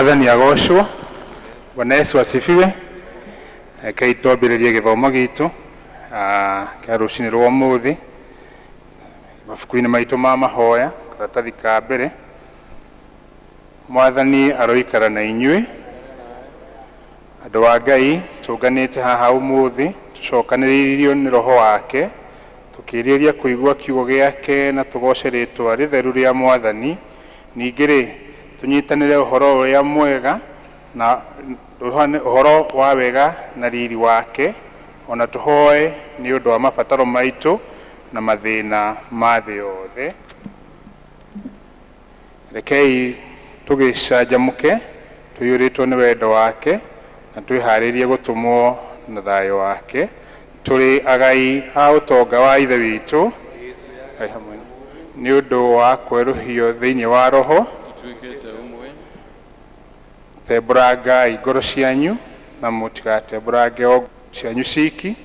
Mwathani agocwo. Bwana Yesu asifiwe. Rekei twambĩrĩrie gĩthomo gitũ kĩa rũcinĩ rwa ũmũthĩ mabuku-inĩ maitũ ma mahoya karatathi ka mbere. Mwathani aroikara na inyuĩ. Andũ a Ngai tũnganĩte haha ũmũthĩ tũcokanĩrĩirio nĩ Roho wake tũkĩrĩria kũigua kiugo gĩake na tũgoce rĩtwa rĩtheru rĩa Mwathani. Ningĩ rĩ tũnyitanĩre ũhoro ũrĩa mwega na ũhoro wa wega na riri wake, ona tũhoe nĩ ũndũ wa mabataro maitũ na mathĩna ma thĩ yothe. Rekei tũgĩcanjamũke tũiyũrĩtwo nĩ wendo wake na twĩharĩrie gũtũmwo na thayũ wake. Tũrĩ agai a ũtonga wa Ithe witũ nĩ ũndũ wa kwerũhio thĩinĩ wa Roho. Tembũrangai ngoro cianyu na mũtigatembũrange o cianyu ciki,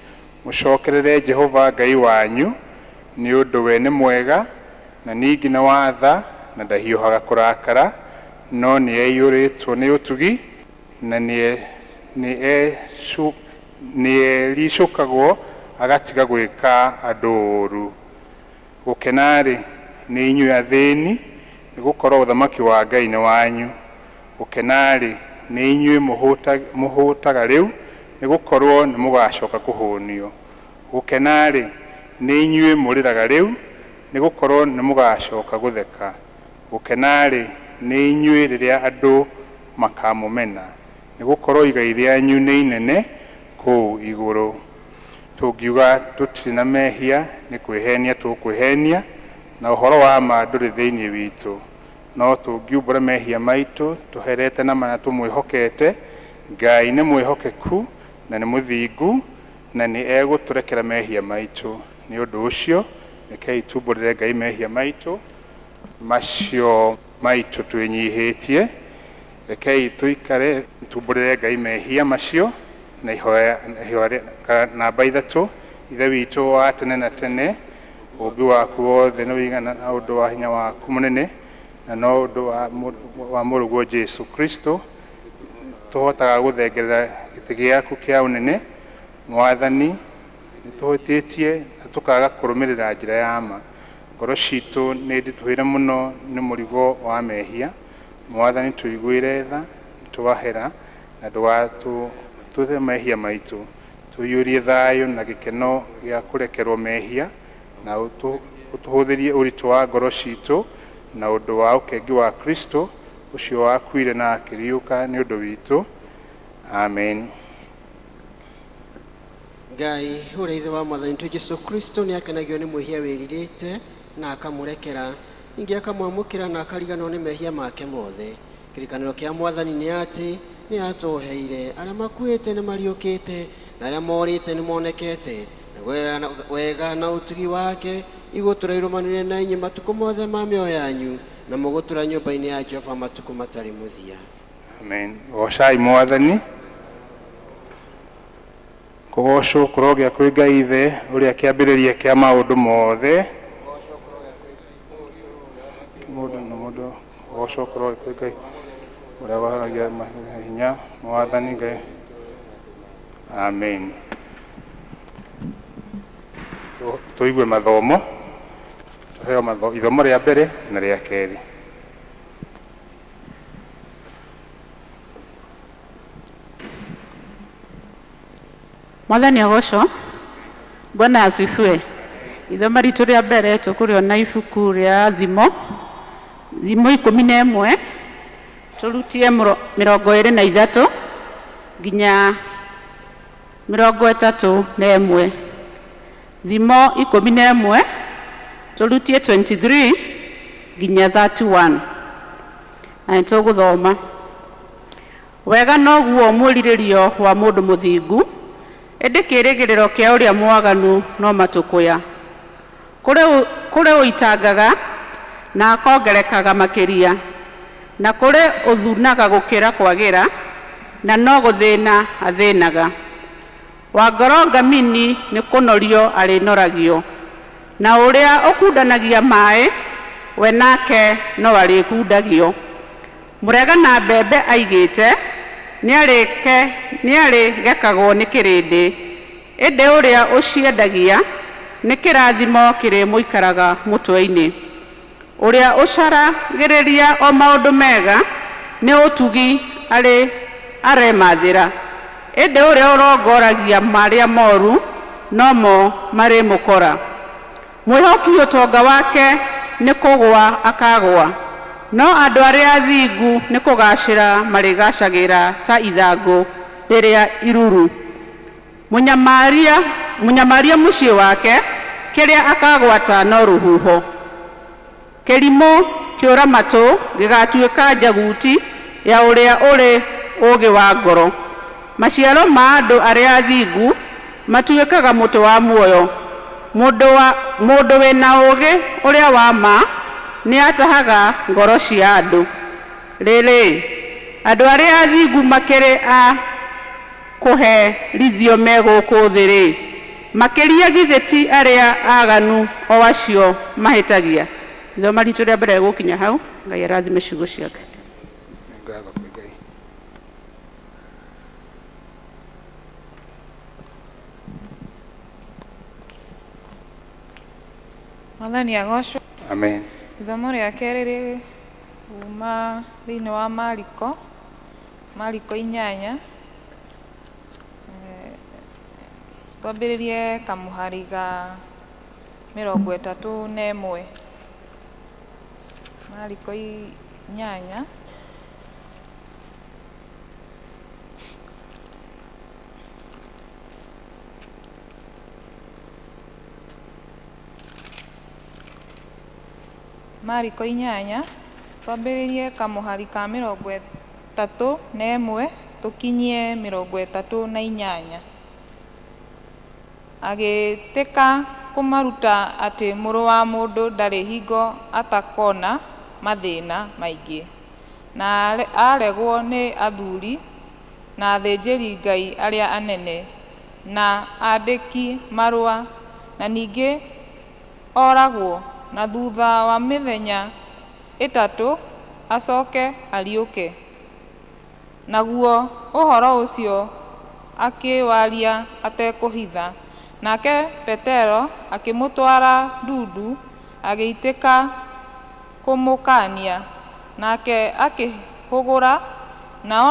mũcokerere Jehova Ngai wanyu nĩ ũndũ we nĩ mwega na ningĩ nĩ wa tha na ndahiũhaga kũrakara, no nĩ aiyũrĩtwo nĩ ũtugi na nĩ ericũkagwo agatiga gwĩka andũ ũũru. Gũkena-rĩ nĩ inyuĩ athĩni, nĩ gũkorwo ũthamaki wa Ngai nĩ wanyu. Gũkena-rĩ nĩ inyuĩ mũhũtaga rĩu, nĩ gũkorwo nĩ mũgacoka kũhũnio. Gũkena-rĩ nĩ inyuĩ mũrĩraga rĩu, nĩ gũkorwo nĩ mũgacoka gũtheka. Gũkena-rĩ nĩ inyuĩ rĩrĩa andũ makamũmena, nĩ gũkorwo igai rĩanyu nĩ inene kũu igũrũ. Tũngiuga tũtirĩ na mehia nĩ kwĩhenia tũkwĩhenia, na ũhoro wa ma ndũrĩ thĩinĩ witũ. No tũngiumbũra mehia maitũ tũherete na mana tũmwĩhokete, Ngai nĩ mwĩhokeku na nĩ mũthingu na nĩ egũtũrekera mehia maitũ. Nĩ ũndũ ũcio rekei tumbũrĩre Ngai mehia maitũ macio maitũ twĩnyihĩtie. Rekei tũikare tumbũrĩre Ngai mehia macio na ihoya namba 3. Ithe witũ wa tene na tene, ũũmbi waku wothe nĩ ũigana na ũndũ wa hinya waku mũnene na no ũndũ wa mũrũguo Jesu Kristo tũhotaga gũthengerera gĩtĩ gĩaku kĩa ũnene. Mwathani, nĩ tũhĩtĩtie na tũkaga kũrũmĩrĩra njĩra ya ma. Ngoro citũ nĩ nditũhĩre mũno nĩ mũrigo wa mehia. Mwathani, tũiguĩre tha, tũwahera na ndũgatũthe mehia maitũ. Tũiyũrie thayũ na gĩkeno gĩa kũrekerwo mehia na ũtũhũthĩrie ũritũ wa ngoro citũ na ũndũ wa ũkengi wa Kristo ũcio wakuire na akĩriũka nĩ ũndũ witũ. Amen. Ngai ũrĩa Ithe wa Mwathani witũ Jesu Kristo nĩ akenagio nĩ mwĩhia wĩrirĩte na akamũrekera, ningĩ akamwamũkĩra na akariganwo nĩ mehia make mothe. Kĩrĩkanĩro kĩa Mwathani nĩ atĩ nĩ atũheire arĩa makuĩte nĩ mariũkĩte na arĩa morĩte nĩ monekete. Wega na ũtugi wake igũtũra irũmanĩrĩire na inyuĩ matukũ mothe ma mĩoyo yanyu, na mũgũtũra nyũmba-inĩ ya Jehova matukũ matarĩ mũthia. Amen. Gocai Mwathani. Kũgocwo kũrogĩa kwĩ Ngai Ithe ũrĩa kĩambĩrĩria kĩa maũndũ mothe. Mũndũ na mũndũ, kũgocwo kũrogĩa kwĩ Ngai ũrĩa waharagia hinya Mwathani Ngai. Amen. Tũigue mathomo, tũheo ithomo rĩa mbere na rĩa kerĩ. Mwathani agocwo. Bwana asifiwe. Ithomo ritũ rĩa mbere tũkũrĩona ibuku rĩa Thimo, Thimo 11, tũrutie 23 nginya 31. Thimo 11, tũrutie 23 nginya 31. Na nĩ tũgũthoma. Wega noguo mwĩrirĩrio wa mũndũ mũthingu, ĩndĩ kĩĩrĩgĩrĩro kĩa ũrĩa mwaganu no matũkũya. Kũrĩ ũitangaga na akongerekaga makĩria, na kũrĩ ũthunaga gũkĩra kwagĩra, na no gũthĩna athĩnaga. Wa ngoro ngamini nĩ kũnorio arĩnoragio, na ũrĩa ũkundanagia maĩ we nake no arĩkundagio. Mũregana mbembe aigĩte nĩarĩgekagwo nĩ kĩrĩndĩ, ĩndĩ ũrĩa ũciendagia nĩ kĩrathimo kĩrĩmũikaraga mũtwe-inĩ. Ũrĩa ũcaragĩrĩria o maũndũ mega nĩ ũtugi aremathĩra, ĩndĩ ũrĩa ũrongoragia marĩa moru nomo marĩmũkora. Mwĩhoki ũtonga wake nĩ kũgũa akagũa, no andũ arĩa athingu nĩ kũgacĩra marĩgacagĩra ta ithangũ rĩrĩa iruru. Mũnyamaria mũciĩ wake kĩrĩa akagwata no rũhuho. Kĩrimũ kĩũra matũ gĩgatuĩka njaguti ya ũrĩa ũrĩ ũũgĩ wa ngoro. Maciaro ma andũ arĩa athingu matuĩkaga mũtĩ wa muoyo. Mũndũ wĩna ũũgĩ ũrĩa wa ma nĩatahaga ngoro cia andũ. Rĩrĩ, andũ arĩa athingu makĩrĩ a kũherithio me gũkũ thĩ-rĩ, makĩria githĩ ti arĩa aganu o acio mahĩtagia. Ithoma ritũ rĩa mbere gũkinya hau. Ngai arathime ciugo ciake. Ngatho kwĩ Ngai. Mwathani agocwo. Amen. Ithomo rĩa kerĩ rĩ kuma thĩinĩ wa Mariko, Mariko 8. Twambĩrĩrie kamũhari ga 31. Mariko 8. Mariko 8 twambĩrĩrie kamũhari ka 31 tũkinyie 38. Agĩtĩka kũmaruta atĩ mũrũ wa mũndũ ndarĩ hingo atakona mathĩna maingĩ, na aregwo nĩ athuri na athĩnjĩri Ngai arĩa anene na andĩki marũa, na ningĩ oragwo, na thutha wa mĩthenya 3 acoke ariũke. Naguo ũhoro ũcio akĩwaria atekũhitha. Nake Petero akĩmũtwara ndundu, agĩitĩka kũmũkaania. Nake akĩhũgũra na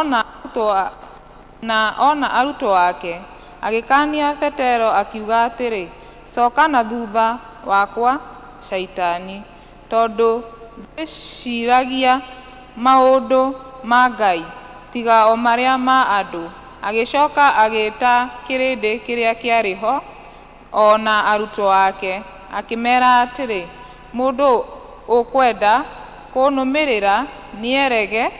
ona arutwo ake, agĩkaania Petero akiuga atĩrĩ, coka na thutha wakwa Shaitani, tondũ ndwĩciragia maũndũ ma Ngai, tiga o marĩa ma andũ. Agĩcoka agĩĩta kĩrĩndĩ kĩrĩa kĩarĩ ho o na arutwo ake, akĩmeera atĩrĩ, mũndũ ũkwenda kũnũmĩrĩra nĩerege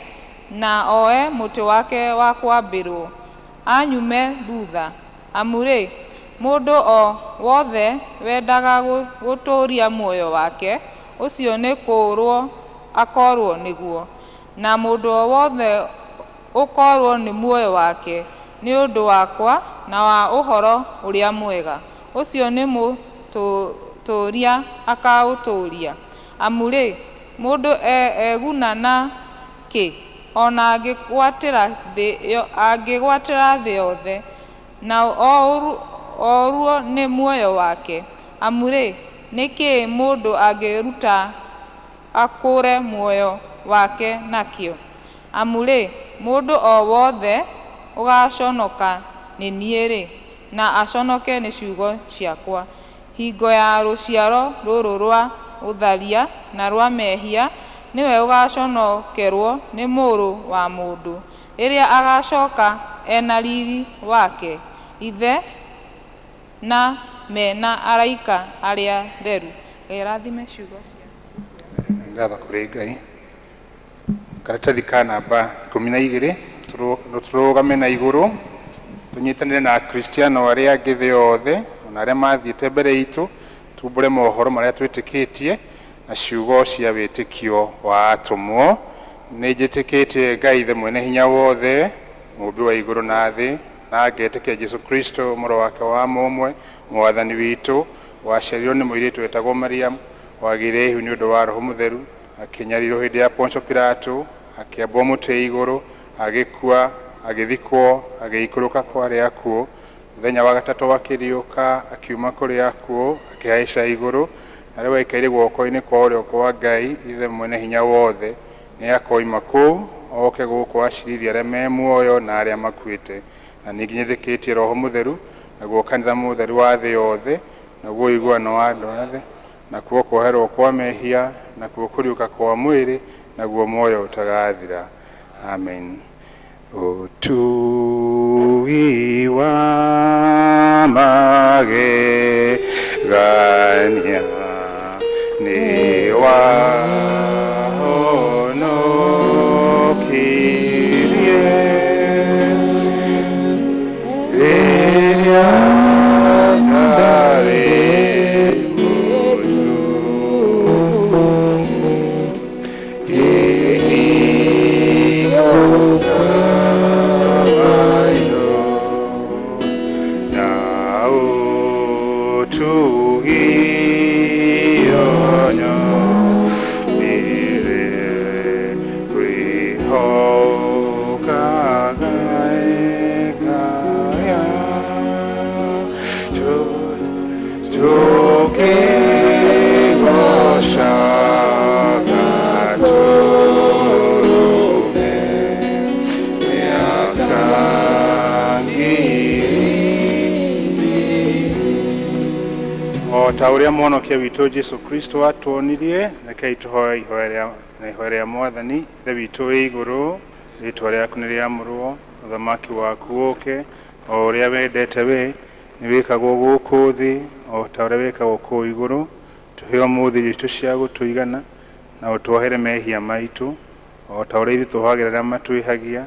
na oe mũtĩ wake wa kwambĩrwo, anyume thutha. Amu-rĩ, mũndũ o wothe wendaga gũtũũria muoyo wake, ũcio nĩ kũũrwo akoorwo nĩguo, na mũndũ o wothe ũkoorwo nĩ muoyo wake nĩ ũndũ wakwa na wa ũhoro ũrĩa mwega, ũcio nĩ mũtũũria akaũtũũria. Amu-rĩ, mũndũ eguna na kĩ ona angĩgwatĩra thĩ yothe, na orwo nĩ muoyo wake? Amu-rĩ, nĩ kĩĩ mũndũ angĩruta akũũre muoyo wake nakĩo? Amu-rĩ, mũndũ o wothe ũgaconoka nĩ niĩ-rĩ, na aconoke nĩ ciugo ciakwa, hingo ya rũciaro rũrũ rwa ũtharia na rwa mehia, nĩwe ũgaconokerwo nĩ mũrũ wa mũndũ, rĩrĩa agacoka ena riri wake ithe na mena araika arĩa theru. Ngai arathime ciugo ciake. Ngatho kũrĩ Ngai. Karatathi ka namba 12 tũrũgame na igũrũ tũnyitanĩre na Akristiano arĩa angĩ thĩ yothe ona arĩa mathiĩte mbere itũ, tumbũre mohoro marĩa twĩtĩkĩtie na ciugo cia wĩtĩkio wa atũmwo. Nĩ njĩtĩkĩtie Ngai Ithe mwene hinya wothe, mũũmbi wa igũrũ na thĩ, na ngetĩkia Jesũ Kristo mũrũ wake wa mũmwe, mwathani witũ, waciarirwo nĩ mũirĩtu wetagwo Mariamu, wagĩire ihu nĩ ũndũ wa Roho Mũtheru, akĩnyarirwo hĩndĩ ya Poncio Pilato, akĩambwo mũtĩ igũrũ, agĩkua, agĩthikwo, agĩikũrũka kwa arĩa akuũ. Mũthenya wa gatatũ akĩriũka, akiuma kũrĩ akuũ, akĩhaica igũrũ, na rĩu aikaire guoko-inĩ kwa ũrĩo kwa Ngai Ithe mwene hinya wothe. Nĩ akoima kũu oke gũkũ acirithie arĩa me muoyo na arĩa makuĩte. Na ningĩ nyĩtĩkĩtie Roho Mũtheru, naguo kanitha mũtheru wa thĩ yothe, naguo ũiguano wa andũ othe, nakuo kuoherwo kwa mehia, nakuo kũriũka kwa mwĩrĩ, naguo muoyo ũtagathira. Amen. Ũtugi wa magegania nĩ wahonokirie rĩrĩa ndarĩ Ta ũrĩa mũhonokia witũ Jesu Kristo atuonirie, rekei tũhoe ihoya rĩa Mwathani. Ithe witũ wĩ igũrũ, rĩĩtwa rĩaku nĩ rĩamũrwo, ũthamaki waku ũũke, o ũrĩa wendete we nĩ wĩkagwo gũkũ thĩ o ta ũrĩa wĩkagwo kũu igũrũ. Tũhe ũmũthĩ irio citũ cia gũtũigana, na ũtuohere mehia maitũ o ta ũrĩa ithuĩ tuohagĩra arĩa matwĩhagia.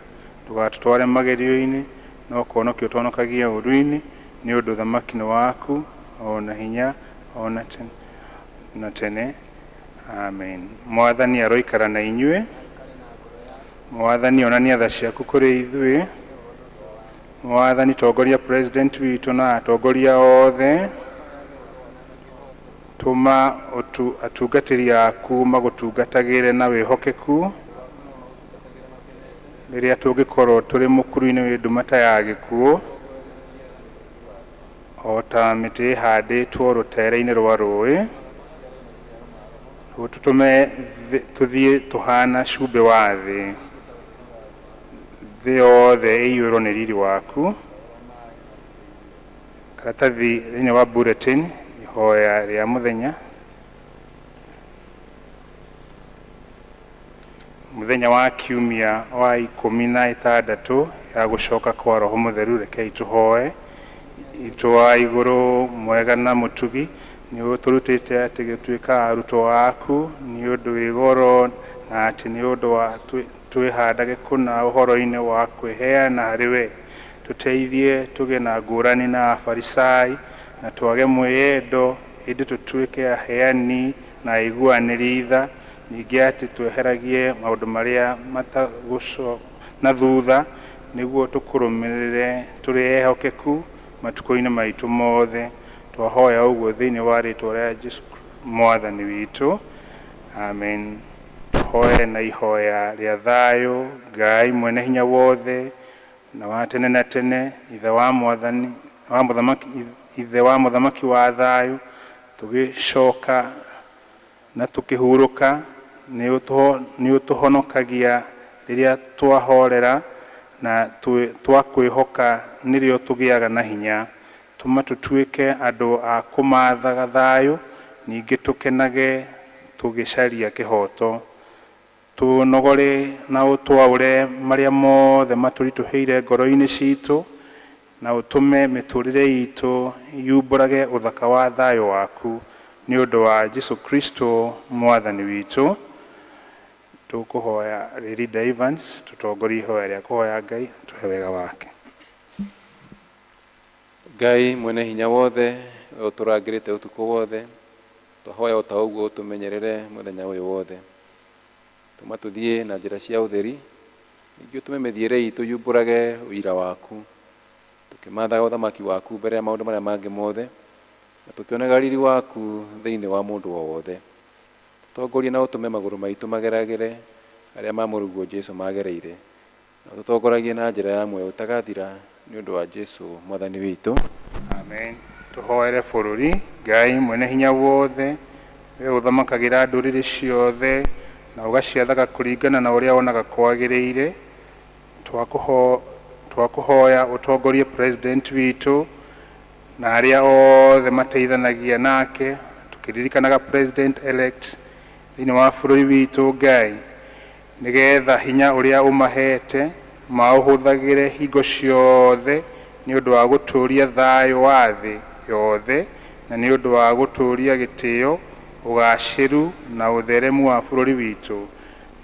Ndũgatũtware magerio-inĩ, no kũhonokia ũtũhonokagie ũũru-inĩ, nĩ ũndũ ũthamaki nĩ waku, o na hinya, o na tene. Amen. Mwathani aroikara na inyuĩ. Mwathani onania tha ciaku kũrĩ ithuĩ. Mwathani tongoria president witũ na atongoria othe. Tũma atungatĩri aku magũtungatagĩre na wĩhokeku rĩrĩa tũngĩkorwo tũrĩ mũkuru-inĩ wĩ nduma ta ya gĩkuũ, o ta mĩtĩ ĩhandĩtwo rũtere-inĩ rwa rũĩ. Ũtũtũme tũthiĩ tũhana cumbĩ wa thĩ, thĩ yothe ĩiyũrwo nĩ riri waku. Karatathi thĩinĩ wa bulletin, ihoya rĩa mũthenya. Mũthenya wa kiumia wa 16 ya gũcoka kwa Roho Mũtheru, rekei tũhoe. Itũ wa igũrũ mwega na mũtugi, nĩ ũtũrutĩte atĩ gũtuĩka arutwo aku nĩ ũndũ wĩ goro, na atĩ nĩ ũndũ wa twĩhandage kũna ũhoro-inĩ wa kwĩheana harĩ we. Tũteithie tũgĩe na ngũrani na Afarisai, na twage mwĩyendo, ĩndĩ tũtuĩke aheani na aiguanĩri tha. Ningĩ atĩ tweheragie maũndũ marĩa matagũco na thutha, nĩguo tũkũrũmĩrĩre tũrĩ ehokeku matukũ-inĩ maitũ mothe. Twahoya ũguo thĩinĩ wa rĩĩtwa rĩa Jesu Mwathani witũ. Amen. Tũhoe na ihoya rĩa thayũ. Ngai mwene hinya wothe na wa tene na tene, Ithe wa Mwathani, wa Mũthamaki, Ithe wa Mũthamaki wa thayũ, tũgĩcoka na tũkĩhurũka, nĩ ũtũhonokagia rĩrĩa twahorera na twakwĩhoka, nĩrĩo tũgĩaga na hinya. Tũma tũtuĩke andũ a kũmathaga thayũ, ningĩ tũkenage tũgĩcaria kĩhoto. Tũnogore na ũtwaũre marĩa mothe matũritũhĩire ngoro-inĩ citũ, na ũtũme mĩtũrĩre itũ yumbũrage ũthaka wa thayũ waku, nĩ ũndũ wa Jesu Kristo Mwathani witũ. Tũkũhoya Rinda Evans tũtongorie ihoya rĩa kũhoya Ngai tũhe wega wake. Ngai mwene hinya wothe, we ũtũrangĩrĩte ũtukũ wothe, twahoya o ta ũguo ũtũmenyerere mũthenya ũyũ wothe. Tũma tũthiĩ na njĩra cia ũtheri, ningĩ ũtũme mĩthiĩre itũ yumbũrage ũira waku, tũkĩmathaga ũthamaki waku mbere ya maũndũ marĩa mangĩ mothe, na tũkĩonaga riri waku thĩinĩ wa mũndũ o wothe. Tũtongorie na ũtũme magũrũ maitũ mageragĩre Arĩa ma mũrũguo Jesu magereire na ũtũtongoragie na njĩra ya muoyo ũtagathira nĩ ũndũ wa Jesu mwathani witũ. Amen. Tũhoere bũrũri. Ngai mwene hinya wothe, we ũthamakagĩra ndũrĩrĩ ciothe na ũgaciathaga kũringana na ũrĩa wonaga kwagĩrĩire, twakũhoya ũtongorie president witũ na arĩa othe mateithanagia nake, tũkĩririkanaga president elect thĩinĩ wa bũrũri witũ. Ngai, nĩgetha hinya ũrĩa ũmahete maũhũthagĩre hingo ciothe nĩ ũndũ wa gũtũũria thayũ wa thĩ yothe na nĩ ũndũ wa gũtũũria gĩtĩo, ũgacĩru na ũtheremu wa bũrũri witũ,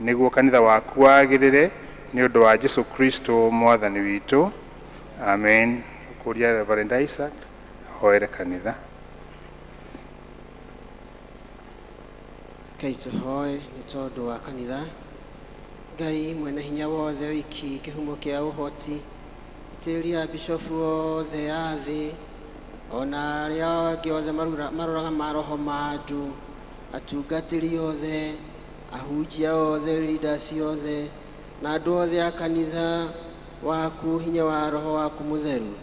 nĩguo kanitha waku wagĩrĩre, nĩ ũndũ wa Jesu Kristo mwathani witũ. Amen. Kũria Reverend Isaac ahoere kanitha. Ngai, tũhoe nĩ tondũ wa kanitha. Ngai mwene hinya wothe, wiki kĩhumo kĩa ũhoti, itĩrĩria bishofu othe a thĩ ona arĩa angĩ othe maroraga maroho ma andũ, atungatĩri othe, ahunjia othe, leaders othe na andũ othe a kanitha waku hinya wa roho waku mũtheru,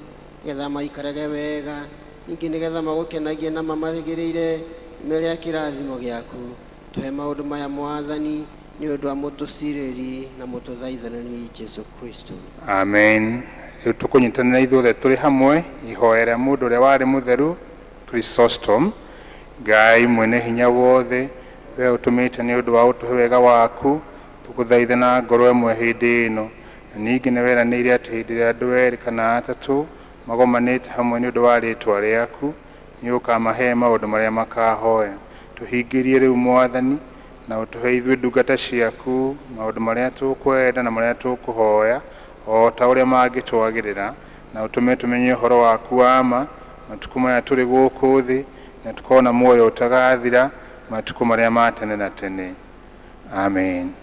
nĩgetha maikarage wega, ningĩ nĩgetha magũkenagie na mamagĩrĩire mbere ya kĩrathimo gĩaku. Tũhe maũndũ maya, mwathani, nĩ ũndũ wa mũtũcirĩri na mũtũthaithanĩri Jesu Kristo. Amen. Rĩu tũkũnyitanĩra ithuothe tũrĩ hamwe ihoya rĩa mũndũ ũrĩa warĩ mũtheru Chrysostom. Ngai mwene hinya wothe, we ũtũmĩte nĩ ũndũ wa ũtũhe wega waku, tũgũthaithe na ngoro ĩmwe hĩndĩ ĩno, na ningĩ nĩ weranĩire atĩ hĩndĩ ĩrĩa andũ erĩ kana atatũ magomanĩte hamwe nĩ ũndũ wa rĩtwa rĩaku, nĩ ũkamahe maũndũ marĩa makahoya. Tũhingĩrie rĩu, mwathani, na ũtũhe ithuĩ ndungata ciaku maũndũ marĩa tũkwenda na marĩa tũkũhoya o ta ũrĩa mangĩtwagĩrĩra, na ũtũme tũmenye ũhoro waku wa ma matukũ maya tũrĩ gũkũ thĩ, na tũkona muoyo ũtagathira matukũ marĩa ma tene na tene. Amen.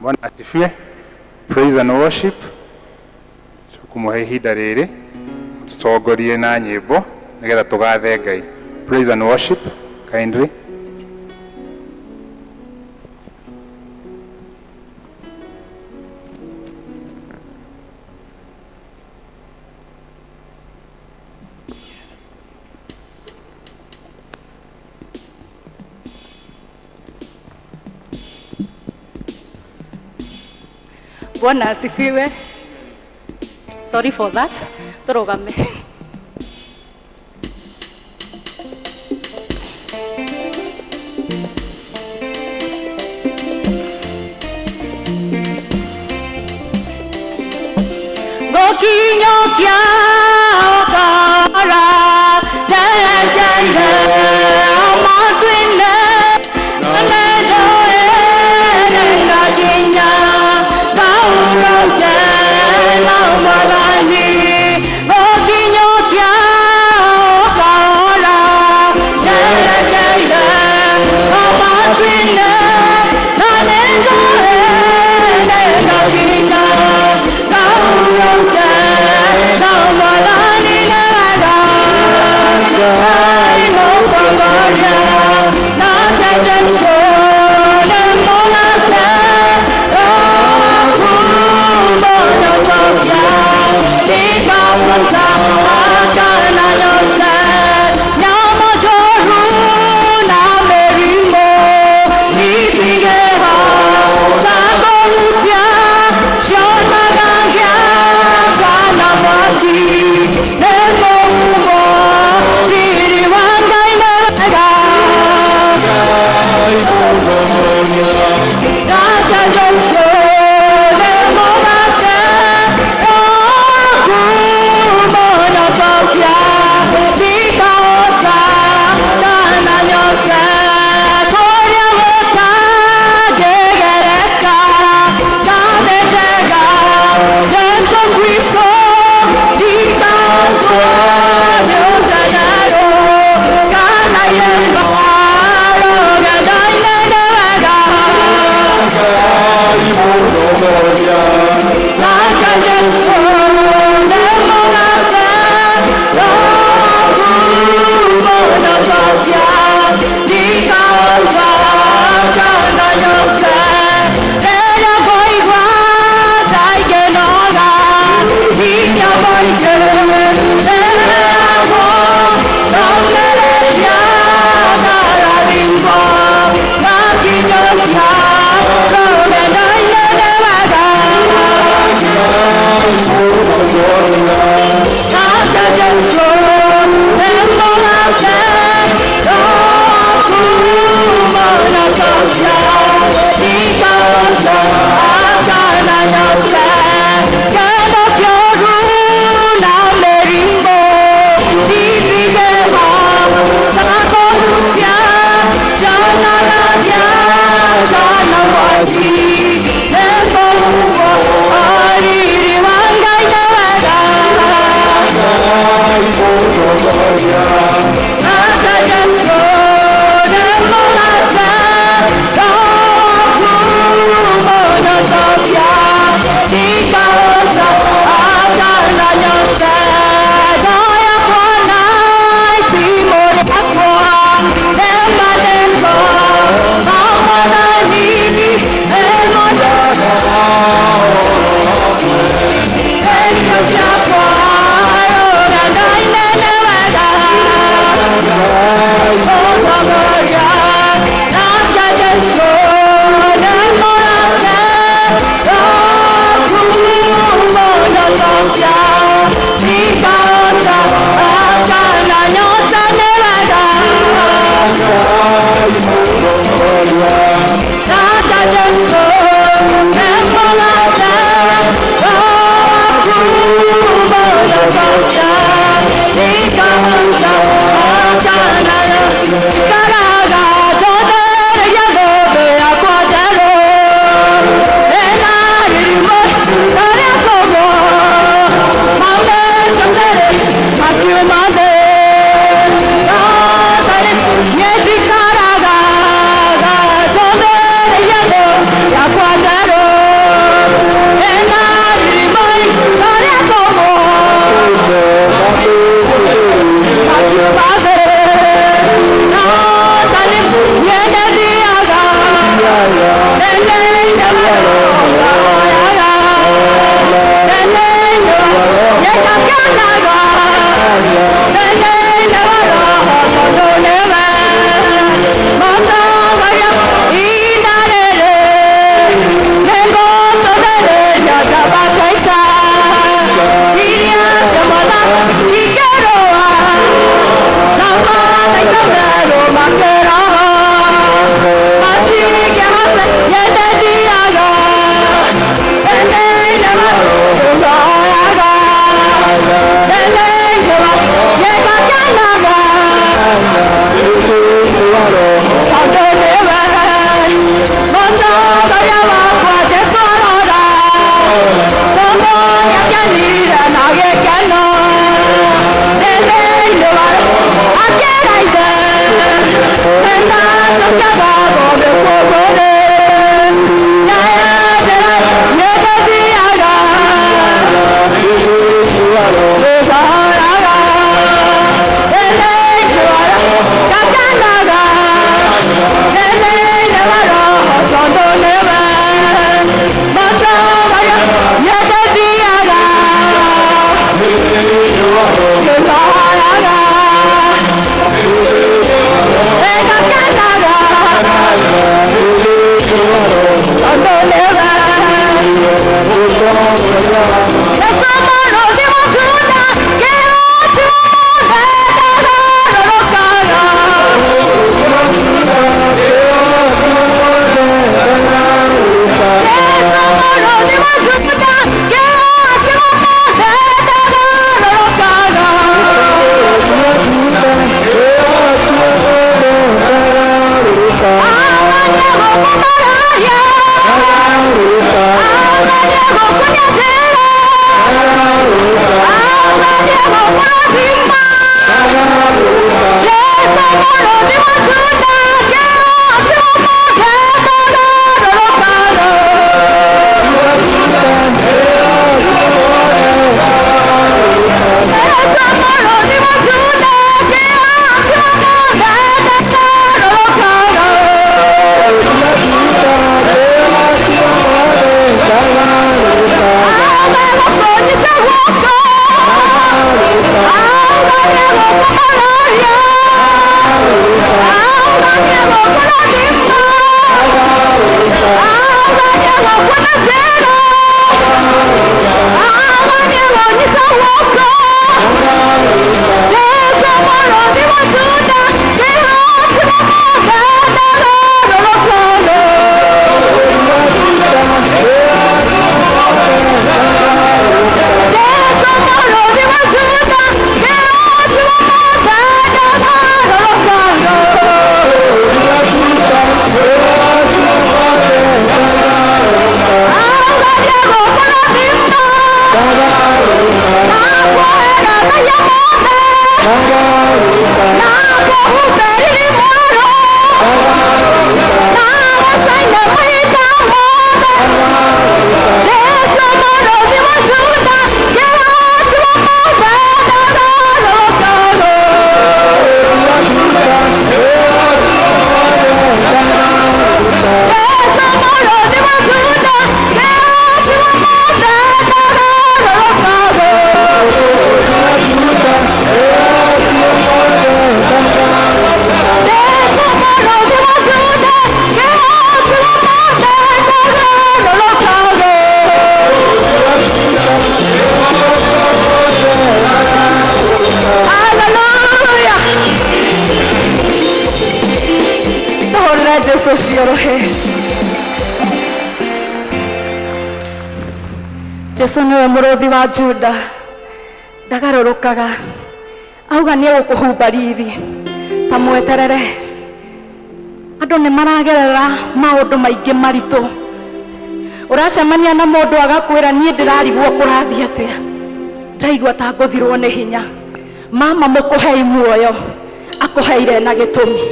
Bwana asifiwe. Praise and worship. Tukumuhe ihinda rĩrĩ tũtongorie na nyĩmbo nĩgetha tũgathe Ngai. Praise and worship, kindly. Bwana asifiwe. Sorry for that. Turugame. Gokinyokia okara jere amatwine nejo ere jinya gauro na mwanani. Gokinyokia okara jere amatwine nejo ere jinya gauro na mwanani na. Jesu niwe mũrũthi wa Juda ndagarũrũkaga auga nĩ egũkũhumba riri ta mweterere andũ nĩ maragerera maũndũ maingĩ maritũ ũracemania na mũndũ agakwĩra niĩ ndĩrarigwo kũrathiĩ atĩa ndaigua ta ngũthirwo nĩ hinya mama mũkũhei muoyo akũheire na gĩtũmi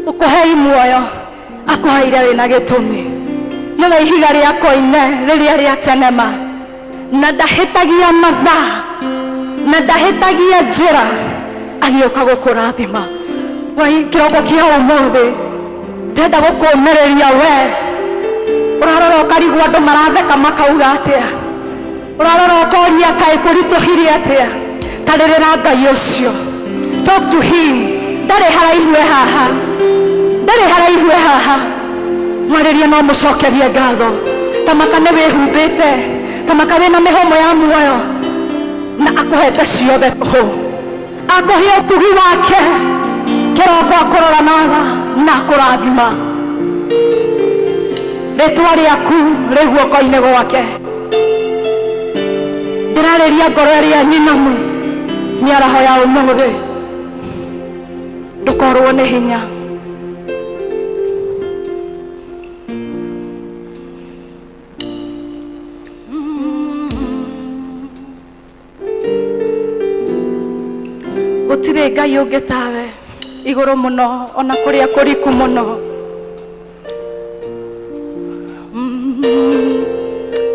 mũkũhei muoyo akũheire wĩna gĩtũmi. Nĩwe ihiga rĩa koine rĩrĩa rĩa tenema na ndahĩtagia mathaa na ndahĩtagia njĩra agĩũka gũkũrathima. Wai kĩroko kĩa ũmũthĩ ndĩrenda gũkũũmĩrĩria we ũrarora ũkarigwo andũ maratheka makauga atĩa ũrarora ũkoria kaĩ kũritũhire atĩa tarĩrĩra Ngai ũcio. Talk to him. Ndarĩ haraihu e haha, ndarĩ haraihu e haha. Mwarĩrie no mũcokerie ngatho. Tamaka nĩ wĩhumbĩte, tamaka wĩna mĩhũmũ ya muoyo na akũhete ciothe tũhũ. Akũhe ũtugi wake kĩroko akũrora na tha na akũrathima. Rĩtwa rĩaku rĩ guoko-inĩ gwake. Ndĩrarĩria ngoro ĩrĩa nyinamu mĩaraho ya ũmũthĩ. Ndũkorwo nĩ hinya. Gũtirĩ Ngai ũngĩ tawe igũrũ mũno ona kũrĩa kũriku mũno.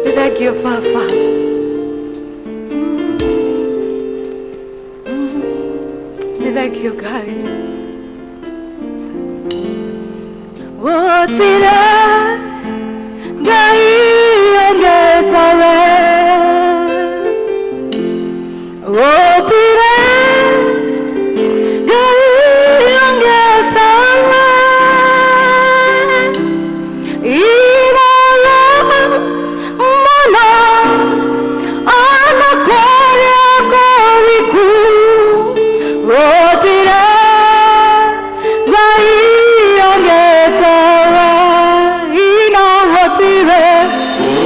Nĩ thengiũ Baba. Nĩ thengiũ Ngai. Gũtirĩ Ngai ũngĩ tawe. Gũtirĩ Ngai ũngĩ tawe. Igũrũ mũno ona kũrĩa kũriku gũtirĩ Ngai ũngĩ tawe. Ino gũtirĩ,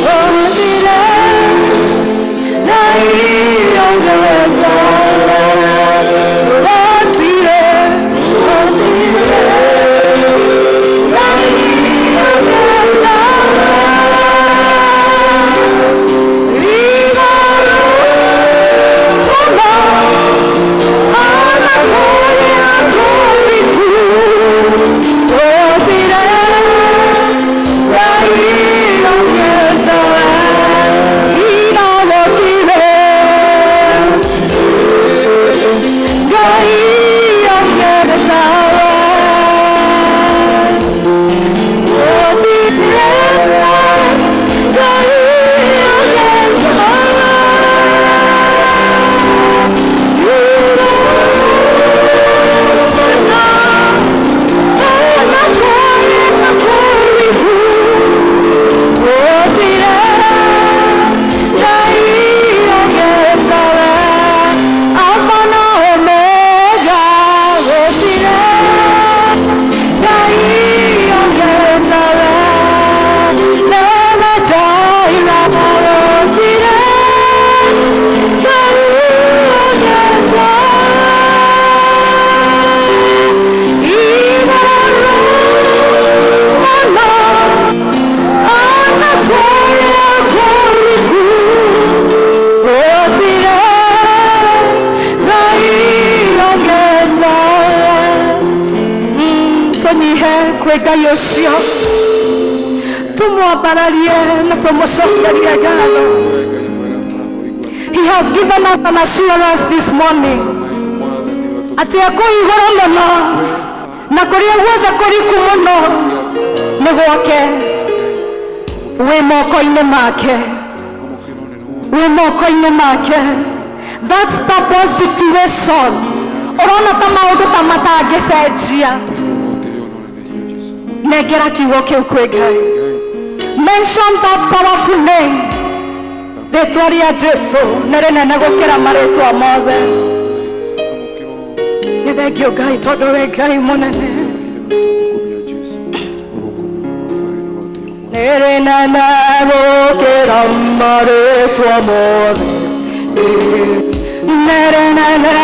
gũtirĩ Ngai ũngĩ tawe. Gũtirĩ, gũtirĩ Ngai ũngĩ tawe. Igũrũ mũno ona kũrĩa kũriku gũtirĩ Ngai ũngĩ tawe. Ino gũtirĩ Ngai ũngĩ tawe. Gũtirĩ Ngai ũngĩ tawe. Ona kũrĩa kũriku gũtirĩ Ngai ũngĩ tawe. Alpha na Omega gũtirĩ Ngai ũngĩ tawe. Nĩwe Jireh gũtirĩ Ngai ũngĩ tawe. Igũrũ mũno ona kũrĩa kũriku gũtirĩ Ngai ũngĩ tawe. Tũnyihe kwĩ Ngai ũcio, tũmwambararie na tũmũcokerie ngatho. He has given us an assurance this morning atĩ kũu igũrũ mũno na kũrĩa guothe kũriku mũno nĩ gwake, wĩ moko-inĩ make, wĩ moko-inĩ make. That stubborn situation ũrona ta maũndũ ta matangĩcenjia, nengera kiugo kĩu kwĩ Ngai. Mention that powerful name. Rĩtwa rĩa Jesu nĩ rĩnene gũkĩra marĩtwa mothe. Nĩ thengiũ Ngai tondũ wĩ Ngai mũnene. Nĩ rĩnene gũkĩra marĩtwa mothe. Nĩ rĩnene,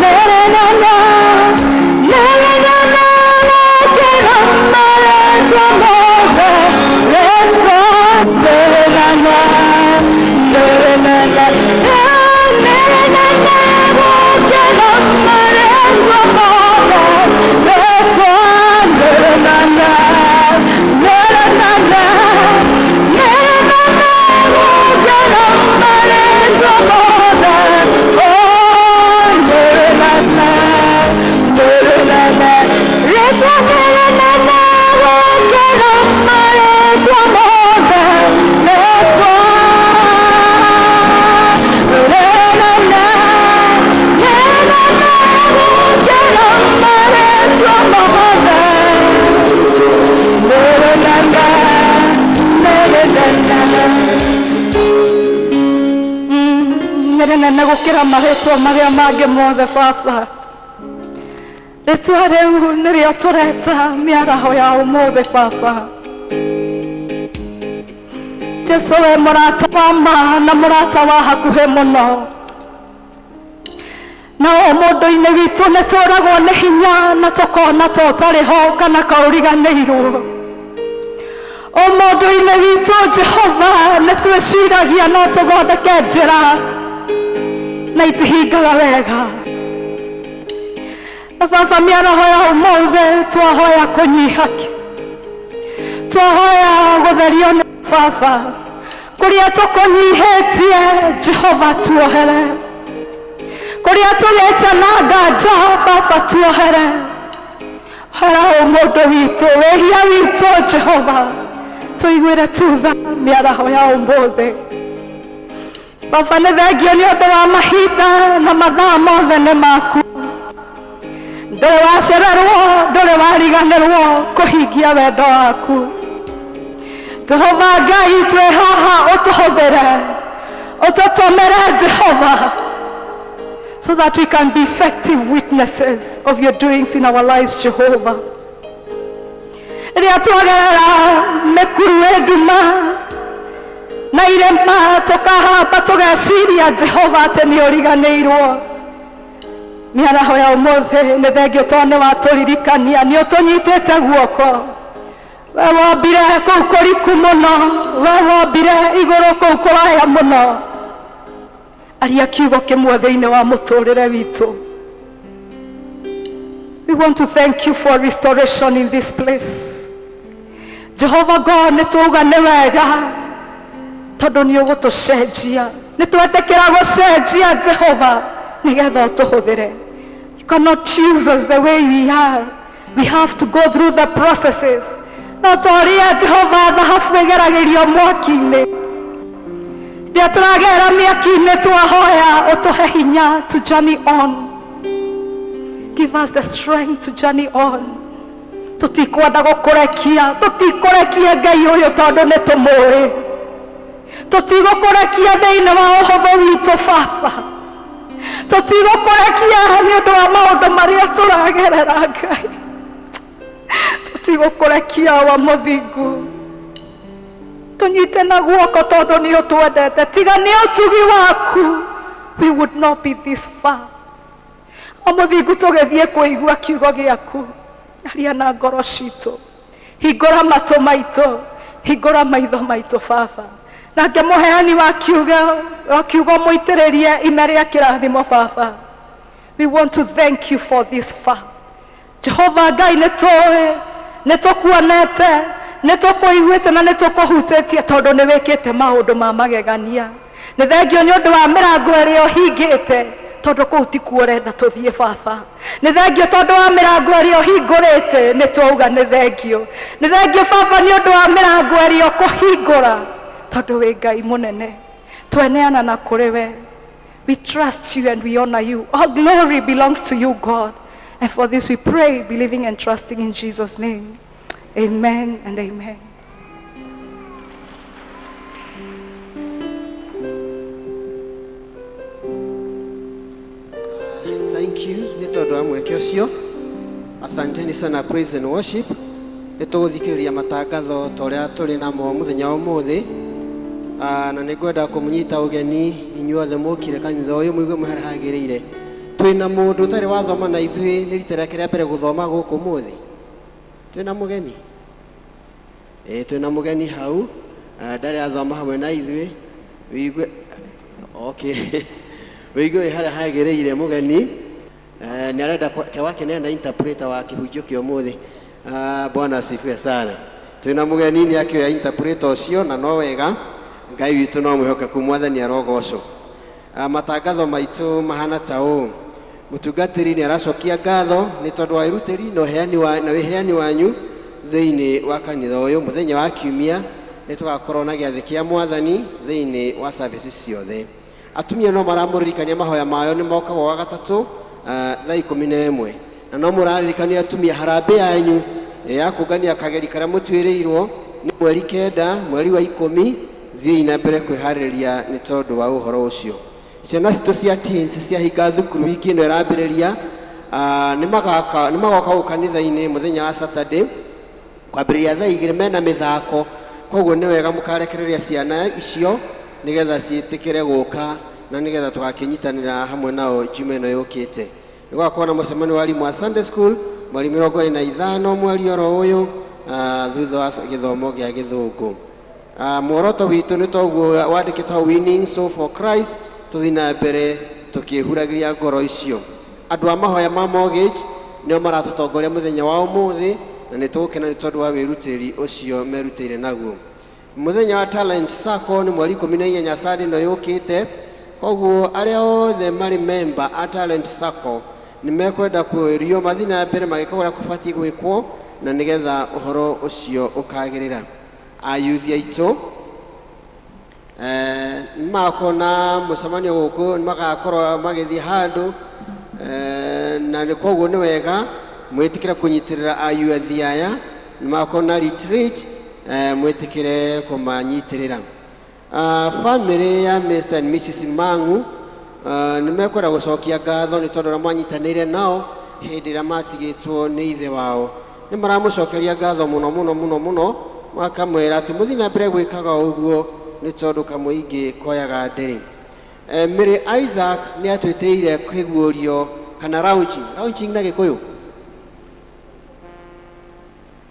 nĩ rĩnene, nĩ rĩnene gũkĩra marĩtwa mothe. Rĩtwa nĩ rĩnene, nĩ rĩnene, nĩ rĩnene gũkĩra marĩtwa mothe. Rĩtwa nĩ rĩnene, nĩ rĩnene, inene gũkĩra marĩtwa marĩa mangĩ mothe baba. Rĩtwa rĩu nĩrĩo tũreta mĩaraho ya ũmũthĩ baba. Jesu we mũrata wa ma na mũrata wa hakuhĩ mũno. Na o mũndũ-inĩ witũ nĩ tũragwo nĩ hinya na tũkona ta ũtarĩ ho kana kaũriganĩirwo. O mũndũ-inĩ witũ Jehova nĩ twĩciragia no tũthondeke njĩra na itihingaga wega. Na baba mĩaraho ya ũmũthĩ twahoya kũnyiha, twahoya gũtherio nĩ baba. Kũrĩa tũkũnyihĩtie Jehova tuohere, kũrĩa tũgĩte na nganja baba tuohere. Hera ũmũndũ witũ, wĩhia witũ Jehova tũiguĩre tutha mĩaraho ya ũmũthĩ. Baba nĩ thengio nĩ ũndũ wa mahinda na mathaa mothe nĩ maku. Ndũrĩ wacererwo, ndũrĩ wariganĩrwo kũhingia wendo waku. Jehova Ngai twĩ haha ũtũhũthĩre, ũtũtũmĩre Jehova, so that we can be effective witnesses of your doings in our lives, Jehovah. Rĩrĩa twagerera mĩkuru ĩ nduma na irĩma tũkahamba tũgeciria Jehova atĩ nĩ ũriganĩirwo. Mĩaraho ya ũmũthĩ nĩ thengio tondũ nĩ watũririkania, nĩ ũtũnyitĩte guoko. We wombire kũu kũriku mũno, we wombire igũrũ kũu kũraya mũno. Aria kiugo kĩmwe thĩinĩ wa mũtũrĩre witũ. We want to thank you for restoration in this place. Jehovah God, nĩ twauga nĩ wega tondũ nĩ ũgũtũcenjia. Nĩ twetĩkĩra gũcenjia Jehova nĩgetha ũtũhũthĩre. You cannot choose us the way we are. We have to go through the processes. No ta ũrĩa Jehova thahabu ĩgeragĩrio mwaki-inĩ. Rĩrĩa tũragera mĩaki-inĩ twahoya ũtũhe hinya to journey on. Give us the strength to journey on. Tũtikwenda gũkũrekia, tũtikũrekia Ngai ũyũ tondũ nĩ tũmũĩ. Tũtigũkũrekia thĩinĩ wa ũhũthũ witũ baba. Tũtigũkũrekia nĩ ũndũ wa maũndũ marĩa tũragerera Ngai. Tũtigũkũrekia wa mũthingu. Tũnyite na guoko tondũ nĩ ũtwendete. Tiga nĩ ũtugi waku, we would not be this far. O mũthingu tũgĩthiĩ kũigua kiugo gĩaku. Aria na ngoro citũ, hingũra matũ maitũ, hingũra maitho maitũ baba. Nake mũheani wa kiugo mũitĩrĩrie ime rĩa kĩrathimo baba. We want to thank you for this far. Jehova Ngai nĩ tũĩ, nĩ tũkuonete, nĩ tũkũiguĩte na nĩ tũkũhutĩtie tondũ nĩ wĩkĩte maũndũ ma magegania. Nĩ thengio nĩ ũndũ wa mĩrango ĩrĩa ũhingĩte tondũ kũu tikuo ũrenda tũthiĩ baba. Nĩ thengio tondũ wa mĩrango ĩrĩa ũhingũrĩte, nĩ twauga nĩ thengio. Nĩ thengio baba nĩ ũndũ wa mĩrango ĩrĩa ũkũhingũra tondũ wĩ Ngai mũnene. Tweneana na kũrĩ we. We trust you and we honor you. All glory belongs to you, God. And for this we pray, believing and trusting in Jesus' name. Amen and amen. Thank you. Nĩ tondũ wa mweke ũcio. Asanteni sana praise and worship. Nĩ tũgũthikĩrĩria matangatho ta ũrĩa tũrĩ namo mũthenya wa ũmũthĩ. Na nĩ ngwenda kũmũnyita ũgeni inyuothe mũkire kanitha ũyũ mũigue mwĩ harĩa hagĩrĩire. Twĩna mũndũ ũtarĩ wathoma na ithuĩ nĩ rita rĩake rĩa mbere gũthoma gũkũ ũmũthĩ. Twĩna mũgeni? Ĩĩ twĩna mũgeni hau, ndarĩ athoma hamwe na ithuĩ. Wĩigue okay. Wĩigue wĩ harĩa hagĩrĩire mũgeni. Nĩ arenda wakĩneana interpreter wa kĩhunjio kĩa ũmũthĩ. Bwana asifiwe sana. Twĩna mũgeni nĩ akĩoya interpreter ũcio na no wega. Ngai witũ no mwĩhokeku, Mwathani arogocwo. Matangatho maitũ mahana ta ũũ. Mũtungatĩri nĩ aracokia ngatho nĩ tondũ wa wĩrutĩri na ũheani wanyu thĩinĩ wa kanitha ũyũ. Mũthenya wa kiumia nĩ tũgakorwo na gĩathĩ kĩa Mwathani thĩinĩ wa services ciothe. Atumia no maramũririkania mahoya mayo nĩ mokagwo wa gatatũ thaa 11. Na no mũraririkania atumia harambĩ yanyu ya kũngania kageri karĩa mũtuĩrĩirwo nĩ mweri 9 mweri wa 10. Thiĩi na mbere kwĩharĩrĩria nĩ tondũ wa ũhoro ũcio. Ciana citũ cia teens ciahinga thukuru wiki ĩno ĩrambĩrĩria, nĩ magoka gũkũ kanitha-inĩ mũthenya wa Saturday kwambĩrĩria thaa 2 mena mĩthako. Koguo nĩ wega mũkarekereria ciana icio nĩgetha ciĩtĩkĩre gũka na nĩgetha tũgakĩnyitanĩra hamwe nao Juma ĩno yũkĩte. Nĩ gũgakorwo na mũcemanio wa arimũ a Sunday school mweri 25 mweri oro ũyũ, thutha wa gĩthomo gĩa gĩthũngũ. Muoroto witũ nĩ toguo wandĩkĩtwo winning soul for Christ, tũthiĩ na mbere tũkĩhuragĩria ngoro icio. Andũ a mahoya ma mortgage nĩo maratũtongoria mũthenya wa ũmũthĩ, na nĩ tũgũkena nĩ tondũ wa wĩrutĩri ũcio merutĩire naguo. Mũthenya wa Talent Sacco nĩ mweri 18 Sunday ĩno yũkĩte. Koguo arĩa othe marĩ member a Talent Sacco nĩ mekwenda kwĩrio mathiĩ na mbere magĩka ũrĩa kũbatiĩ gwĩkwo na nĩgetha ũhoro ũcio ũkagĩrĩra. Ayuthi aitũ nĩ magakorwo na mũcemanio gũkũ, nĩ magakorwo magĩthiĩ handũ, na nĩ koguo nĩ wega mwĩtĩkĩre kũnyitĩrĩra ayuthi aya. Nĩ magakorwo na retreat, mwĩtĩkĩre kũmanyitĩrĩra. Family ya Mr and Mrs Mangu nĩ mekwenda gũcokia ngatho nĩ tondũ ũrĩa mwanyitanĩire nao hĩndĩ ĩrĩa matigĩtwo nĩ ithe wao. Nĩ maramũcokeria ngatho mũno mũno mũno mũno, makamwĩra atĩ mũthiĩ na mbere gwĩkaga ũguo nĩ tondũ kamũingĩ koyaga ndĩrĩ. Mary Isaac nĩ atwĩtĩire kĩguũrio kana launching. Launching na Gĩkũyũ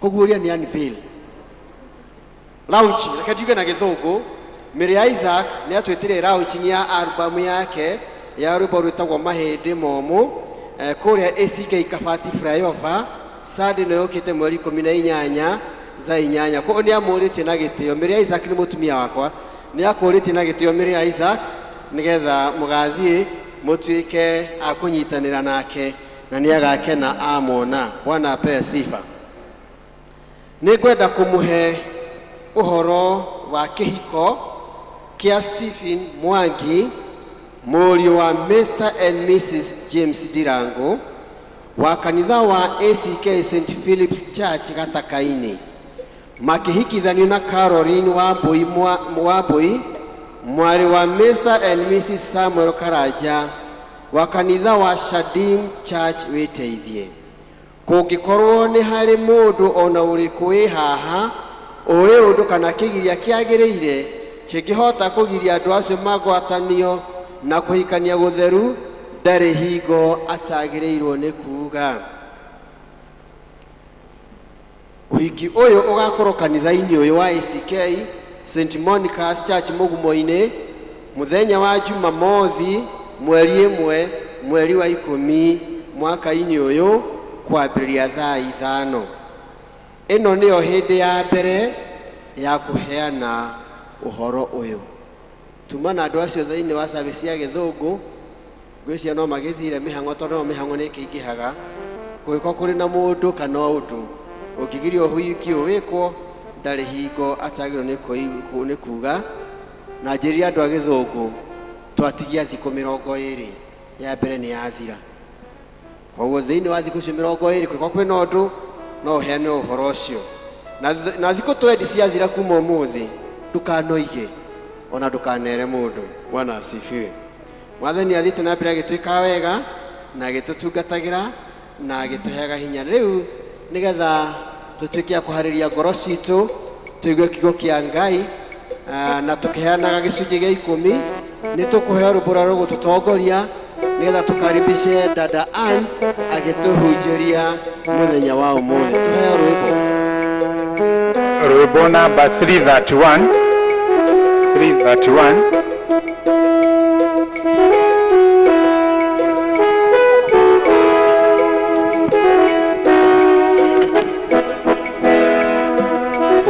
kũguũria nĩ unveil. Launching, reke njuge na Gĩthũngũ. Mary Isaac nĩ atwĩtĩire launching ya album yake ya rwĩmbo rwĩtagwo Mahĩndĩ Momũ, kũrĩa ACK Kabati Flyover Sunday ĩno yũkĩte mweri 18 thaa 8. Koguo nĩ amũrĩtie na gĩtĩo. Mary Isaac nĩ mũtumia wakwa, nĩ akũrĩtie na gĩtĩo Mary Isaac nĩgetha mũgathiĩ mũtuĩke a kũnyitanĩra nake na nĩ agakena amwona. Bwana apewe sifa. Nĩ ngwenda kũmũhe ũhoro wa kĩhiko kĩa Stephen Mwangi, mũriũ wa Mr and Mrs James Ndirango wa kanitha wa ACK St Philip's Church Gatakaini, makĩhikithanio na Caroline Wambui, mwarĩ wa Mr and Mrs Samuel Karanja wa kanitha wa Shadim Church Wĩteithie. Kũngĩkorwo nĩ harĩ mũndũ ona ũrĩkũ wĩ haha ũĩ ũndũ kana kĩgiria kĩagĩrĩire kĩngĩhota kũgiria andũ acio magwatanio na kũhikania gũtheru, ndarĩ hingo atagĩrĩirwo nĩ kuuga. Ũhiki ũyũ ũgakorwo kanitha-inĩ ũyũ wa ACK St Monica's Church Mũgumo-inĩ mũthenya wa Jumamothi mweri 1 mweri wa 10 mwaka-inĩ ũyũ kwambĩrĩria thaa 5. Ĩno nĩyo hĩndĩ ya mbere ya kũheana ũhoro ũyũ. Tuma na andũ acio thĩinĩ wa service ya Gĩthũngũ, ngwĩciria no magĩthire mĩhang'o tondũ no mĩhang'o nĩ ĩkĩingĩhaga. Kũngĩkorwo kũrĩ na mũndũ kana ũndũ ũngĩgiria ũhiki ũyũ wĩkwo, ndarĩ hingo atagĩrĩirwo nĩ kuuga. Na njĩrire andũ a Gĩthũngũ twatigia thikũ 20 ya mbere nĩ yathira. Koguo thĩinĩ wa thikũ icio 20 kũngĩkorwo kwĩna ũndũ no ũheane ũhoro ũcio. Na thikũ 20 ciathira kuma ũmũthĩ ndũkanoige ona ndũkanere mũndũ. Bwana asifiwe. Mwathani athiĩte na mbere agĩtwĩka wega na agĩtũtungatagĩra na agĩtũheaga hinya. Rĩu nĩgetha tũtuĩke a kũharĩria ngoro citũ tũigue kiugo kĩa Ngai, na tũkĩheanaga gĩcunjĩ gĩa 10, nĩ tũkũheo rwĩmbo rũrĩa rũgũtũtongoria nĩgetha tũkaribishe dada Ann agĩtũhunjĩria mũthenya wa ũmũthĩ. Tũheo rwĩmbo. Rwĩmbo namba 331. 331.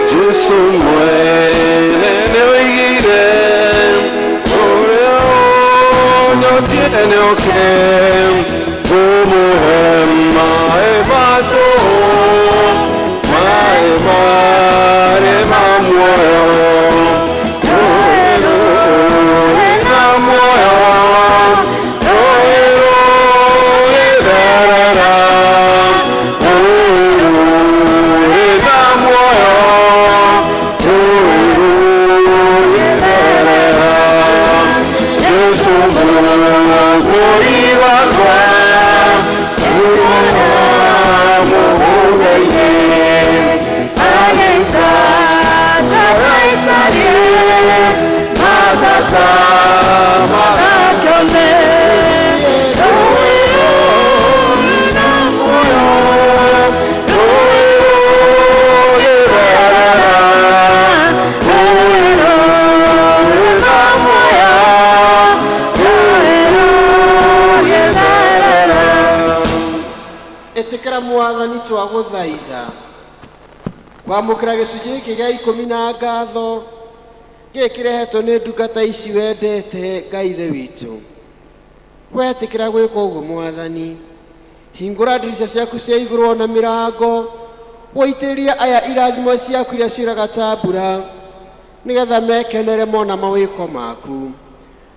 Jesu mwene nĩoigire ũrĩa ũnyotie nĩoke ngũmũhe maĩ ma tũhũ, maĩ marĩ ma muoyo. Rũĩ rũrĩ na muoyo, rũĩ rũgĩtherera, rũĩ rũrĩ na muoyo, rũĩ rũgĩtherera. Jesu mwene Etikira mwathani twaguthaitha kwamũkĩra gĩcunjĩ gĩkĩ gĩa ikũmi na ngatho gĩkĩrehetwo nĩ ndungata ici wendete Ngai Ithe witũ. Wetĩkĩra gwĩka ũguo mwathani, hingũra ndirica ciaku cia igũrũ ona mĩrango, wũitĩrĩrie aya irathimo ciaku iria ciuraga ta mbura, nĩgetha mekenere mona mawĩko maku.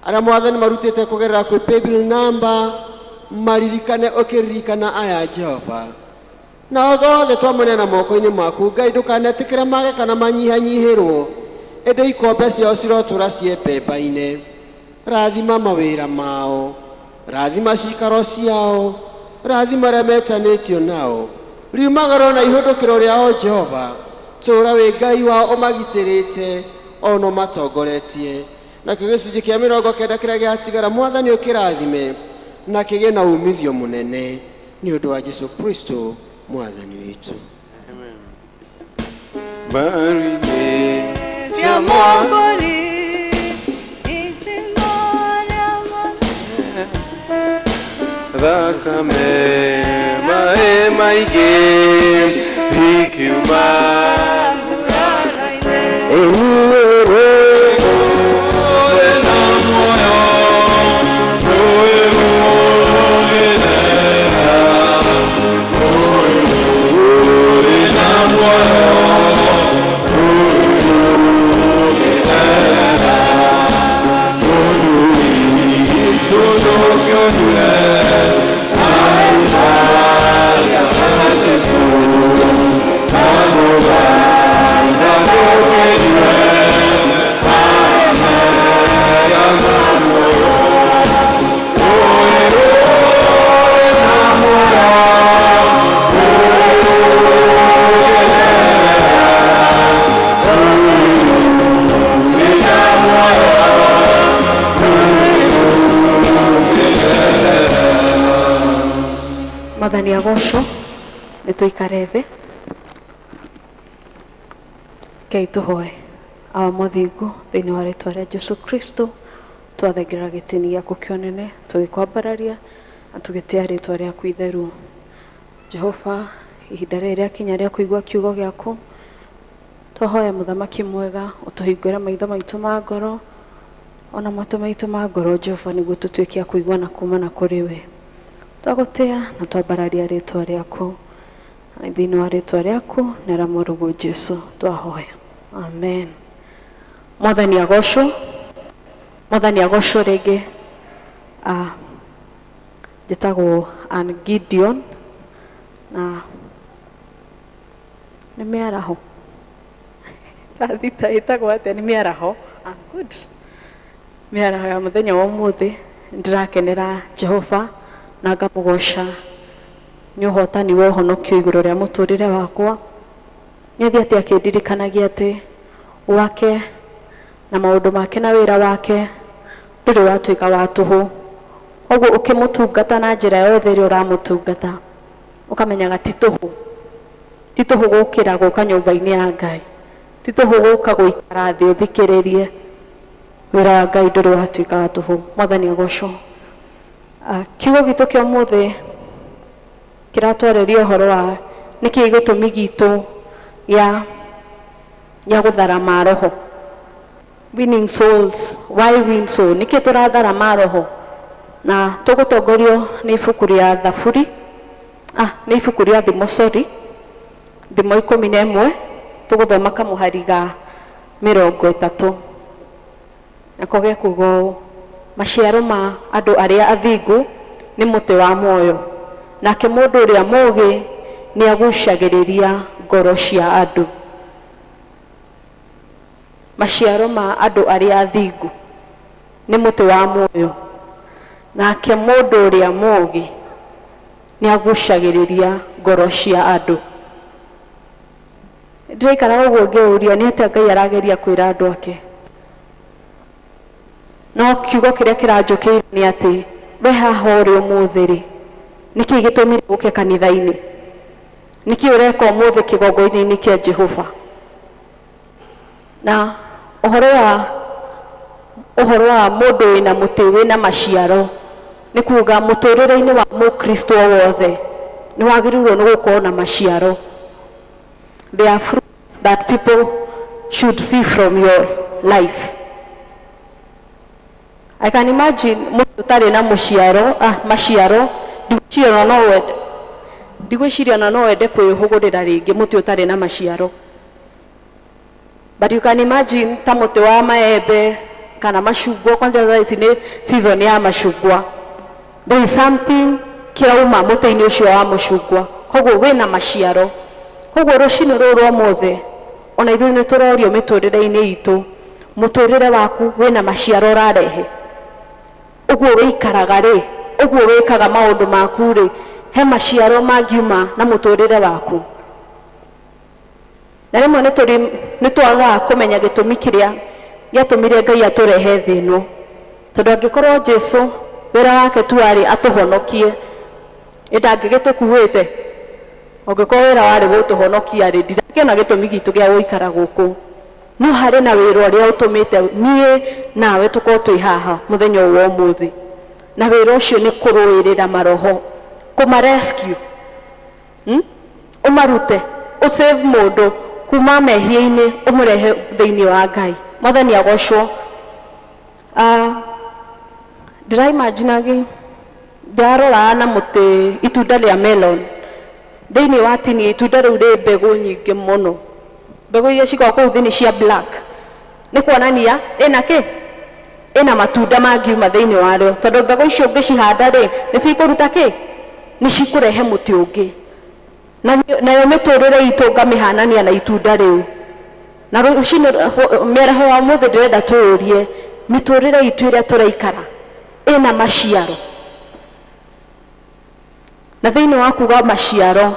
Arĩa mwathani marutĩte kũgerera kwĩ paybill number maririkane ũkĩririkana aya Jehova. Na othe twameneana moko-inĩ maku Ngai, ndũkanetĩkĩre mage kana manyihanyihĩrwo, ĩndĩ ikombe ciao cirotũra ciĩ mbemba-inĩ. Rathima mawĩra mao, rathima cikaro ciao, rathima arĩa metanĩtio nao. Riumagaro na ihũndũkĩro rĩao Jehova, tũũra wĩ Ngai wao ũmagitĩrĩte ona ũmatongoretie. Nakĩo gĩcunjĩ kĩa 90 kĩrĩa gĩatigara mwathani ũkĩrathime na kĩgĩe na umithio mũnene nĩ ũndũ wa Jesu Kristo mwathani witũ. Thakame maĩ maingĩ ikiuma Mwathani agocwo nĩ tũikare thĩ. Ngai tũhoe. Awa mũthingu, thĩinĩ wa rĩtwa rĩa Jesu Kristo twathengerera gĩtĩni gĩaku kĩonene tũgĩkwambararia na tũgĩtĩa rĩtwa rĩaku itheru. Jehova, ihinda rĩrĩ rĩakinya rĩa kũigua kiugo gĩaku, twahoya mũthamaki mwega ũtũhingũre maitho maitũ ma ngoro ona matũ maitũ ma ngoro Jehova, nĩguo tũtuĩke a kũigua na kumana kũrĩ we. Twagũtĩa na twambararia rĩtwa rĩaku thĩinĩ wa rĩtwa rĩaku na rĩa mũrũguo Jesu twahoya, amen. Mwathani agocwo, mwathani agocwo rĩngĩ. Njĩtagwo Ann Gideon na nĩ mĩaraho thita ĩtagwo atĩa? Nĩ mĩaraho. Good. Mĩaraho ya mũthenya wa ũmũthĩ ndĩrakenera Jehova na ngamũgoca nĩ ũhotani wa ũhonokio igũrũ rĩa mũtũrĩre wakwa. Nĩ athiĩ atĩ akĩndirikanagia atĩ wake na maũndũ make na wĩra wake ndũrĩ watuĩka wa tũhũ. Ũguo ũkĩmũtungata na njĩra yothe ĩrĩa ũramũtungata ũkamenyaga ti tũhũ, ti tũhũ gũkĩra gũka nyũmba-inĩ ya Ngai, ti tũhũ gũka gũikara thĩ ũthikĩrĩrie wĩra wa Ngai ndũrĩ watuĩka wa tũhũ. Mwathani agocwo. Kiugo gitũ kĩa ũmũthĩ kĩratwarĩria ũhoro wa nĩkĩĩ gĩtũmi gitũ gĩa gũthara maroho. Winning souls, why win soul? Nĩkĩĩ tũrathara maroho? Na tũgũtongorio nĩ ibuku rĩa Thaburi, nĩ ibuku rĩa Thimo, sorry, Thimo 11, tũgũthoma kamũhari ga 30. Nako gekuga ũũ: maciaro ma andũ arĩa athingu nĩ mũtĩ wa muoyo, nake mũndũ ũrĩa mũũgĩ nĩ agucagĩrĩria ngoro cia andũ. Maciaro ma andũ arĩa athingu nĩ mũtĩ wa muoyo, nake mũndũ ũrĩa mũũgĩ nĩ agucagĩrĩria ngoro cia andũ. Ndĩraikara ũguo ngĩũria nĩ atĩa Ngai arageria kwĩra andũ ake. No kiugo kĩrĩa kĩranjũkĩire nĩ atĩ we haha ũrĩ ũmũthĩ rĩ, nĩkĩĩ gĩtũmire ũke kanitha-inĩ? Nĩkĩĩ ũreka ũmũthĩ kĩgongona-inĩ kĩa Jehova? Na ũhoro wa mũndũ wĩna mũtĩ wĩna maciaro nĩ kuga mũtũrĩre-inĩ wa mũkristo wothe nĩ wagĩrĩirwo nĩ gũkorwo na maciaro. There are fruits that people should see from your life. I can imagine mũndũ ũtarĩ na mũciaro, maciaro, ndigwĩciria ona no wende kwĩhũgũrĩra rĩngĩ mũtĩ ũtarĩ na maciaro. But you can imagine ta mũtĩ wa maembe kana macungwa, kwanza thaa ici nĩ season ya macungwa. There is something kĩrauma mũtĩ-inĩ ũcio wa mũcungwa, koguo wĩna maciaro. Koguo rũcinĩ rũrũ rwa ũmũthĩ ona ithuĩ nĩ tũrorio mĩtũrĩre-inĩ itũ, mũtũrĩre waku wĩna maciaro ũrarehe. Ũguo wĩikaraga rĩ, ũguo wĩkaga maũndũ maku rĩ, he maciaro mangiuma na mũtũrĩre waku. Na rĩmwe nĩ twagaga kũmenya gĩtũmi kĩrĩa gĩatũmire Ngai atũrehe thĩ ĩno. Tondũ angĩkorwo Jesũ wĩra wake tu arĩ atũhonokie, ĩ ndangĩgĩtũkuĩte. Ũngĩkorwo wĩra warĩ gũtũhonokia rĩ, ndingĩona gĩtũmi gitũ gĩa gũikara gũkũ. No harĩ na wĩra ũrĩa ũtũmĩte niĩ nawe tũkorwo twĩ haha mũthenya ũyũ wa ũmũthĩ. Na wĩra ũcio nĩ kũrũĩrĩra maroho, kũma rescue, ũmarute, ũsave mũndũ kuma mehia-inĩ ũmũrehe thĩinĩ wa Ngai. Mwathani agocwo. Ndĩraimagine ndarora na mũtĩ itunda rĩa melon. Thĩinĩ wa tini itunda rĩu rĩ mbegũ nyingĩ mũno. Mbegũ iria cikoragwo kũu thĩinĩ cia black. Nĩ kuonania ĩna kĩ? Ĩna matunda mangiuma thĩinĩ warĩo. Tondũ mbegũ icio ũngĩcihanda rĩ, nĩ cikũruta kĩ? Nĩ cikũrehe mũtĩ ũngĩ. Nayo mĩtũrĩre itũ ngamĩhanania na itunda rĩu. Na rũcinĩ mĩaraho wa ũmũthĩ ndĩrenda tũyũrie mĩtũrĩre itũ ĩrĩa tũraikara ĩna maciaro. Na thĩinĩ wa kuga maciaro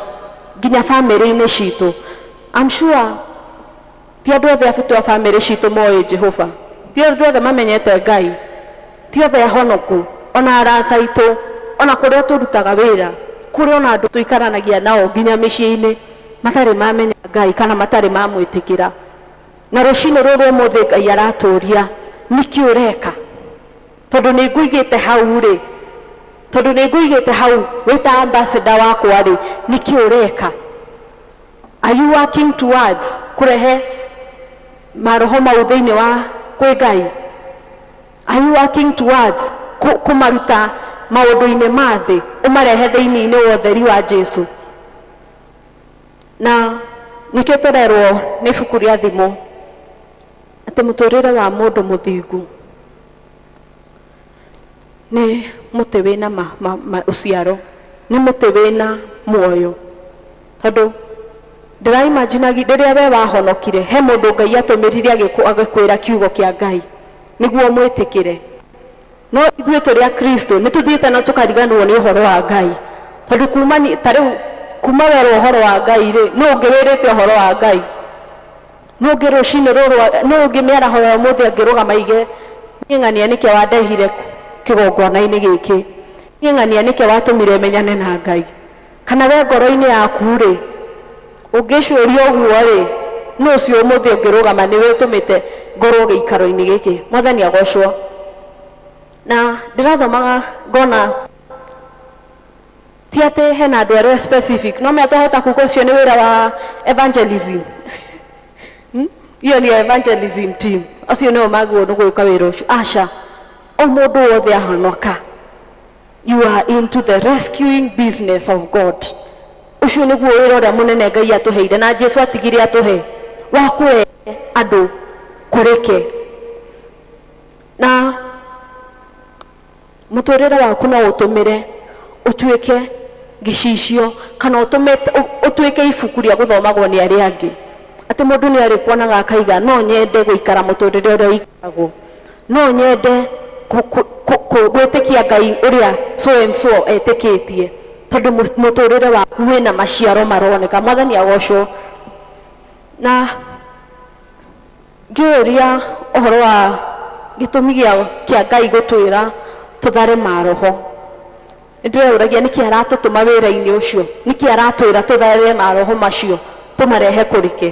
nginya bamĩrĩ-inĩ citũ, I'm sure ti andũ othe abitũ a bamĩrĩ citũ moĩ Jehova, ti andũ othe mamenyete Ngai, ti othe ahonoku, ona arata aitũ, ona kũrĩa tũrutaga wĩra, kũrĩ ona andũ tũikaranagia nao nginya mĩciĩ-inĩ matarĩ mamenya Ngai kana matarĩ mamwĩtĩkĩra. Na rũcinĩ rũrũ ũmũthĩ Ngai aratũria nĩkĩ ũreka? Tondũ nĩ ngũigĩte hau rĩ, tondũ nĩ ngũigĩte hau wĩ ta ambassador wakwa rĩ, nĩkĩ ũreka? Are you working towards kũrehe maroho mau thĩinĩ wa kwĩ Ngai? Are you working towards kũmaruta maũndũ-inĩ ma thĩ ũmarehe thĩinĩ-inĩ wa ũtheri wa Jesu? Na nĩkĩo tũrerwo nĩ ibuku rĩa Thimo atĩ mũtũrĩre wa mũndũ mũthingu nĩ mũtĩ wĩna ũciaro, nĩ mũtĩ wĩna muoyo. Tondũ ndĩraimagine rĩrĩa we wahonokire, he mũndũ Ngai atũmĩrire agĩkwĩra kiugo kĩa Ngai nĩguo mwĩtĩkĩre. No ithuĩ tũrĩ a Kristo nĩ tũthiĩte na tũkariganĩrwo nĩ ũhoro wa Ngai. Tondũ kuma ta rĩu kuma werwo ũhoro wa Ngai rĩ, nũ ũngĩ wĩrĩte ũhoro wa Ngai? Nũ ũngĩ rũcinĩ rũrũ, nũ ũngĩ mĩaraho ya ũmũthĩ angĩrũgama aige niĩ ng'ania nĩkĩo wandehire kĩgongona-inĩ gĩkĩ, niĩ ng'ania nĩkĩo watũmire menyane na Ngai? Kana we ngoro-inĩ yaku rĩ, ũngĩcuria ũguo rĩ, nũ ũcio ũmũthĩ ũngĩrũgama nĩwe ũtũmĩte ngorwo gĩikaro-inĩ gĩkĩ? Mwathani agocwo. Na ndĩrathomaga ngona ti atĩ hena andũ arĩa specific, no mea twahota kuga ũcio nĩ wĩra wa evangelism. Iyo nĩ evangelism team, acio nĩo magĩrĩirwo nĩ gwĩka wĩra ũcio. Aca, o mũndũ wothe ahonoka, you are into the rescuing business of God. Ũcio nĩguo wĩra ũrĩa mũnene Ngai atũheire na Jesu atigire atũhe wa kũrehe andũ kũrĩke. Na mũtũrĩre waku no ũtũmĩre ũtuĩke gĩcicio kana ũtuĩke ibuku rĩa gũthomagwo nĩ arĩa angĩ. Atĩ mũndũ nĩ arĩkuonaga akaiga no nyende gũikara mũtũrĩre ũrĩa ũikaragwo, no nyende gwĩtĩkia Ngai ũrĩa so and so etĩkĩtie, tondũ mũtũrĩre waku wĩna maciaro maroneka. Mwathani agocwo. Na ngĩũria ũhoro wa gĩtũmi kĩa Ngai gũtwĩra tũthare maroho. Nĩndĩreũragia nĩkĩ aratũtũma wĩra-inĩ ũcio, nĩkĩ aratwĩra tũthare maroho macio tũmarehe kũrĩke.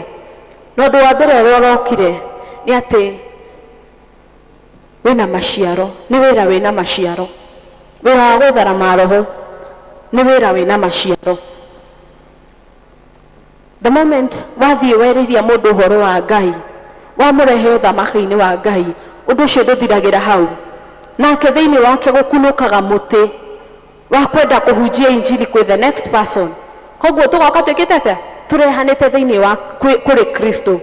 Na ũndũ wa mbere ũrĩa ũrokire nĩ atĩ wĩna maciaro, nĩ wĩra wĩna maciaro. Wĩra wa gũthara maroho nĩ wĩra wĩna maciaro. The moment wathiĩ werĩria mũndũ ũhoro wa Ngai, wamũrehe ũthamaki-inĩ wa Ngai, ũndũ ũcio ndũthiragĩra hau. Nake thĩinĩ wake gũkunũkaga mũtĩ wa kwenda kũhunjia injili kwĩ the next person. Koguo tũgoka twĩkĩte atĩa? Tũrehanĩte thĩinĩ wa kũrĩ Kristo.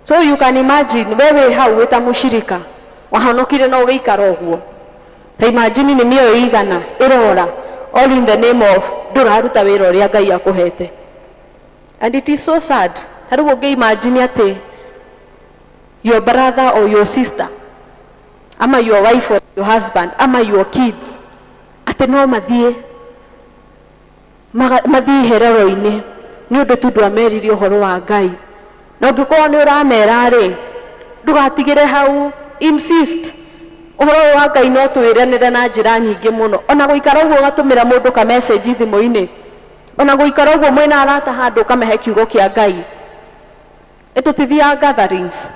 So you can imagine we wĩ hau wĩ ta mũcirika wahonokire no ũgĩikara ũguo. Ta imagine nĩ mĩoyo igana ĩrora all in the name of ndũraruta wĩra ũrĩa Ngai akũhete. And it is so sad. Ta rĩu ũngĩ imagine atĩ your brother or your sister ama your wife or your husband ama your kids atĩ no mathiĩ mathiĩ iherero-inĩ nĩ ũndũ tu ndwameririe ũhoro wa Ngai. Na ũngĩkorwo nĩ ũramera rĩ, ndũgatigĩre hau, insist. Ũhoro ũyũ wa Ngai no twĩranĩre na njĩra nyingĩ mũno. Ona gũikara ũguo ũgatũmĩra mũndũ ka message thimũ-inĩ, ona gũikara ũguo mwĩna arata handũ ũkamahe kiugo kĩa Ngai. Ĩtũtithiaga gatherings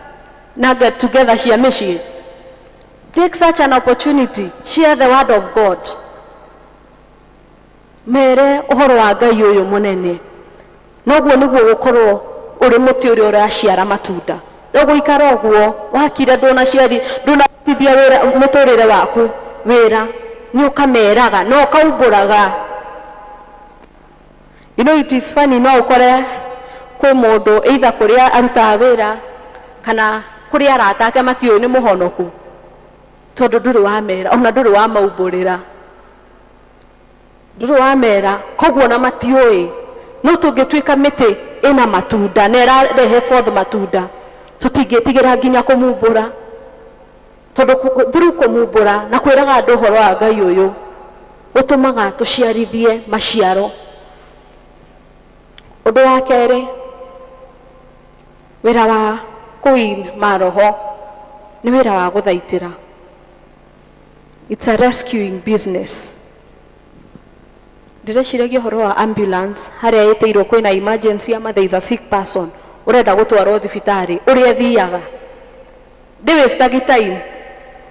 na get together cia mĩciĩ. Take such an opportunity, share the word of God. Mere ũhoro wa Ngai ũyũ mũnene. Noguo nĩguo gũkorwo ũrĩ mũtĩ ũrĩa ũraciara matunda. Ũgũikara ũguo wakire ndũnaciari ndũnarutithia wĩra mũtũrĩre waku wĩra, nĩ ũkameraga na ũkaumbũraga. You know it is funny, no ũkore kwĩ mũndũ either kũrĩa arutaga wĩra kana kũrĩa arata ake matiũĩ nĩ mũhonoku, tondũ ndũrĩ wamera ona ndũrĩ wamaumbũrĩra, ndũrĩ wamera, koguo ona matiũĩ. No tũngĩtuĩka mĩtĩ ĩna matunda na ĩrarehe forth matunda, tũtingĩtigĩra nginya kũmumbũra, tondũ through kũmumbũra na kwĩraga andũ ũhoro wa Ngai ũyũ gũtũmaga tũciarithie maciaro. Ũndũ wa kerĩ, wĩra wa kũin maroho nĩ wĩra wa gũthaitĩra. It's a rescuing business. Ndĩreciragia ũhoro wa ambulance harĩa ĩtĩirwo kwĩna emergency ama there is a sick person ũrenda gũtwarwo thibitarĩ, ũrĩa ĩthiaga ndĩwĩstagi time,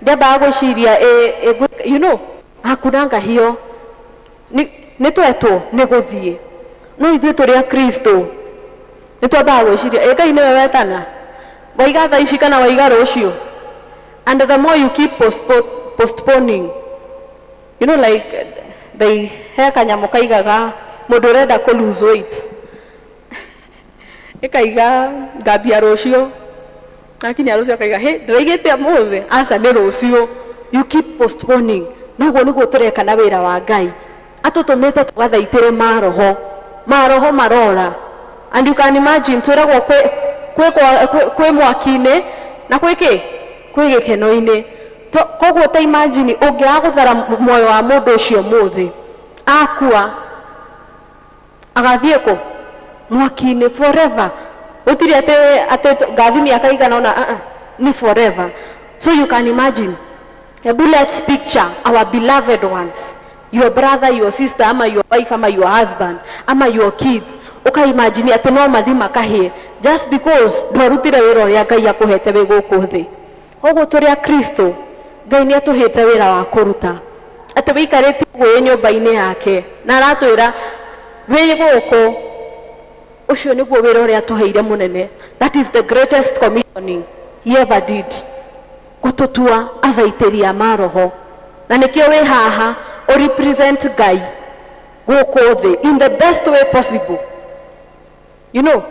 ndĩambaga gwĩciria you know, hakunanga hiyo nĩ twetwo nĩ gũthiĩ. No ithuĩ tũrĩ a Kristo nĩ twambaga gwĩciria Ngai nĩwe wetana, waiga thaa ici kana waiga rũciũ. And the more you keep postponing, you know, like they he kanyamũ kaigaga mũndũ ũrenda kũ lose weight, ĩkaiga ngambia rũciũ, akinya rũciũ akaiga hĩ ndĩraigĩte ũmũthĩ, aca nĩ rũciũ. You keep postponing. Noguo nĩguo tũreka na wĩra wa Ngai, atũtũmĩte tũgathaitĩre maroho, maroho marora. And you can imagine twĩragwo kwĩ mwaki-inĩ na kwĩ kĩ, kwĩ gĩkeno-inĩ. Koguo ta imagine ũngĩaga gũthara muoyo wa mũndũ ũcio ũmũthĩ, akua agathiĩ kũ? Mwaki-inĩ forever. Gũtirĩ atĩ ngathi mĩaka igana ũna, nĩ forever. So you can imagine a bullet picture our beloved ones, your brother, your sister, ama your wife, ama your husband, ama your kids. Uka imagine atĩ no mathi makahĩe just because ndwarutire wĩra ũrĩa Ngai akũhete wĩ gũkũ thĩ. Koguo tũrĩ a Kristo, Ngai nĩ atũhete wĩra wa kũruta, atĩ wĩikarĩte ũguo wĩ nyũmba-inĩ yake na aratwĩra wĩ gũkũ. Ũcio nĩguo wĩra ũrĩa atũheire mũnene. That is the greatest commissioning he ever did, gũtũtua athaitĩri a maroho. Na nĩkĩo wĩ haha ũ represent Ngai gũkũ thĩ in the best way possible. You know,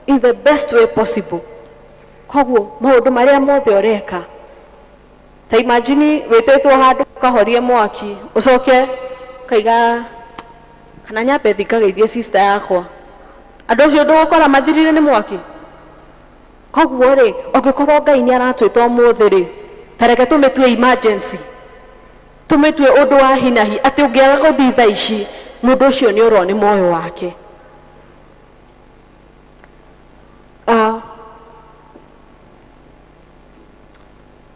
in the best way possible. Koguo maũndũ marĩa mothe ũreka, ta imagine wĩtĩtwo handũ ũkahorie mwaki, ũcoke ũkaiga kana nyambe thiĩ ngageithie sister yakwa, andũ acio ndũgũkora mathirire nĩ mwaki. Koguo rĩ, ũngĩkorwo Ngai nĩ aratwĩta ũmũthĩ rĩ, ta reke tũmĩtue emergency, tũmĩtue ũndũ wa hinahi, atĩ ũngĩaga gũthiĩ thaa ici mũndũ ũcio nĩ orwo nĩ muoyo wake.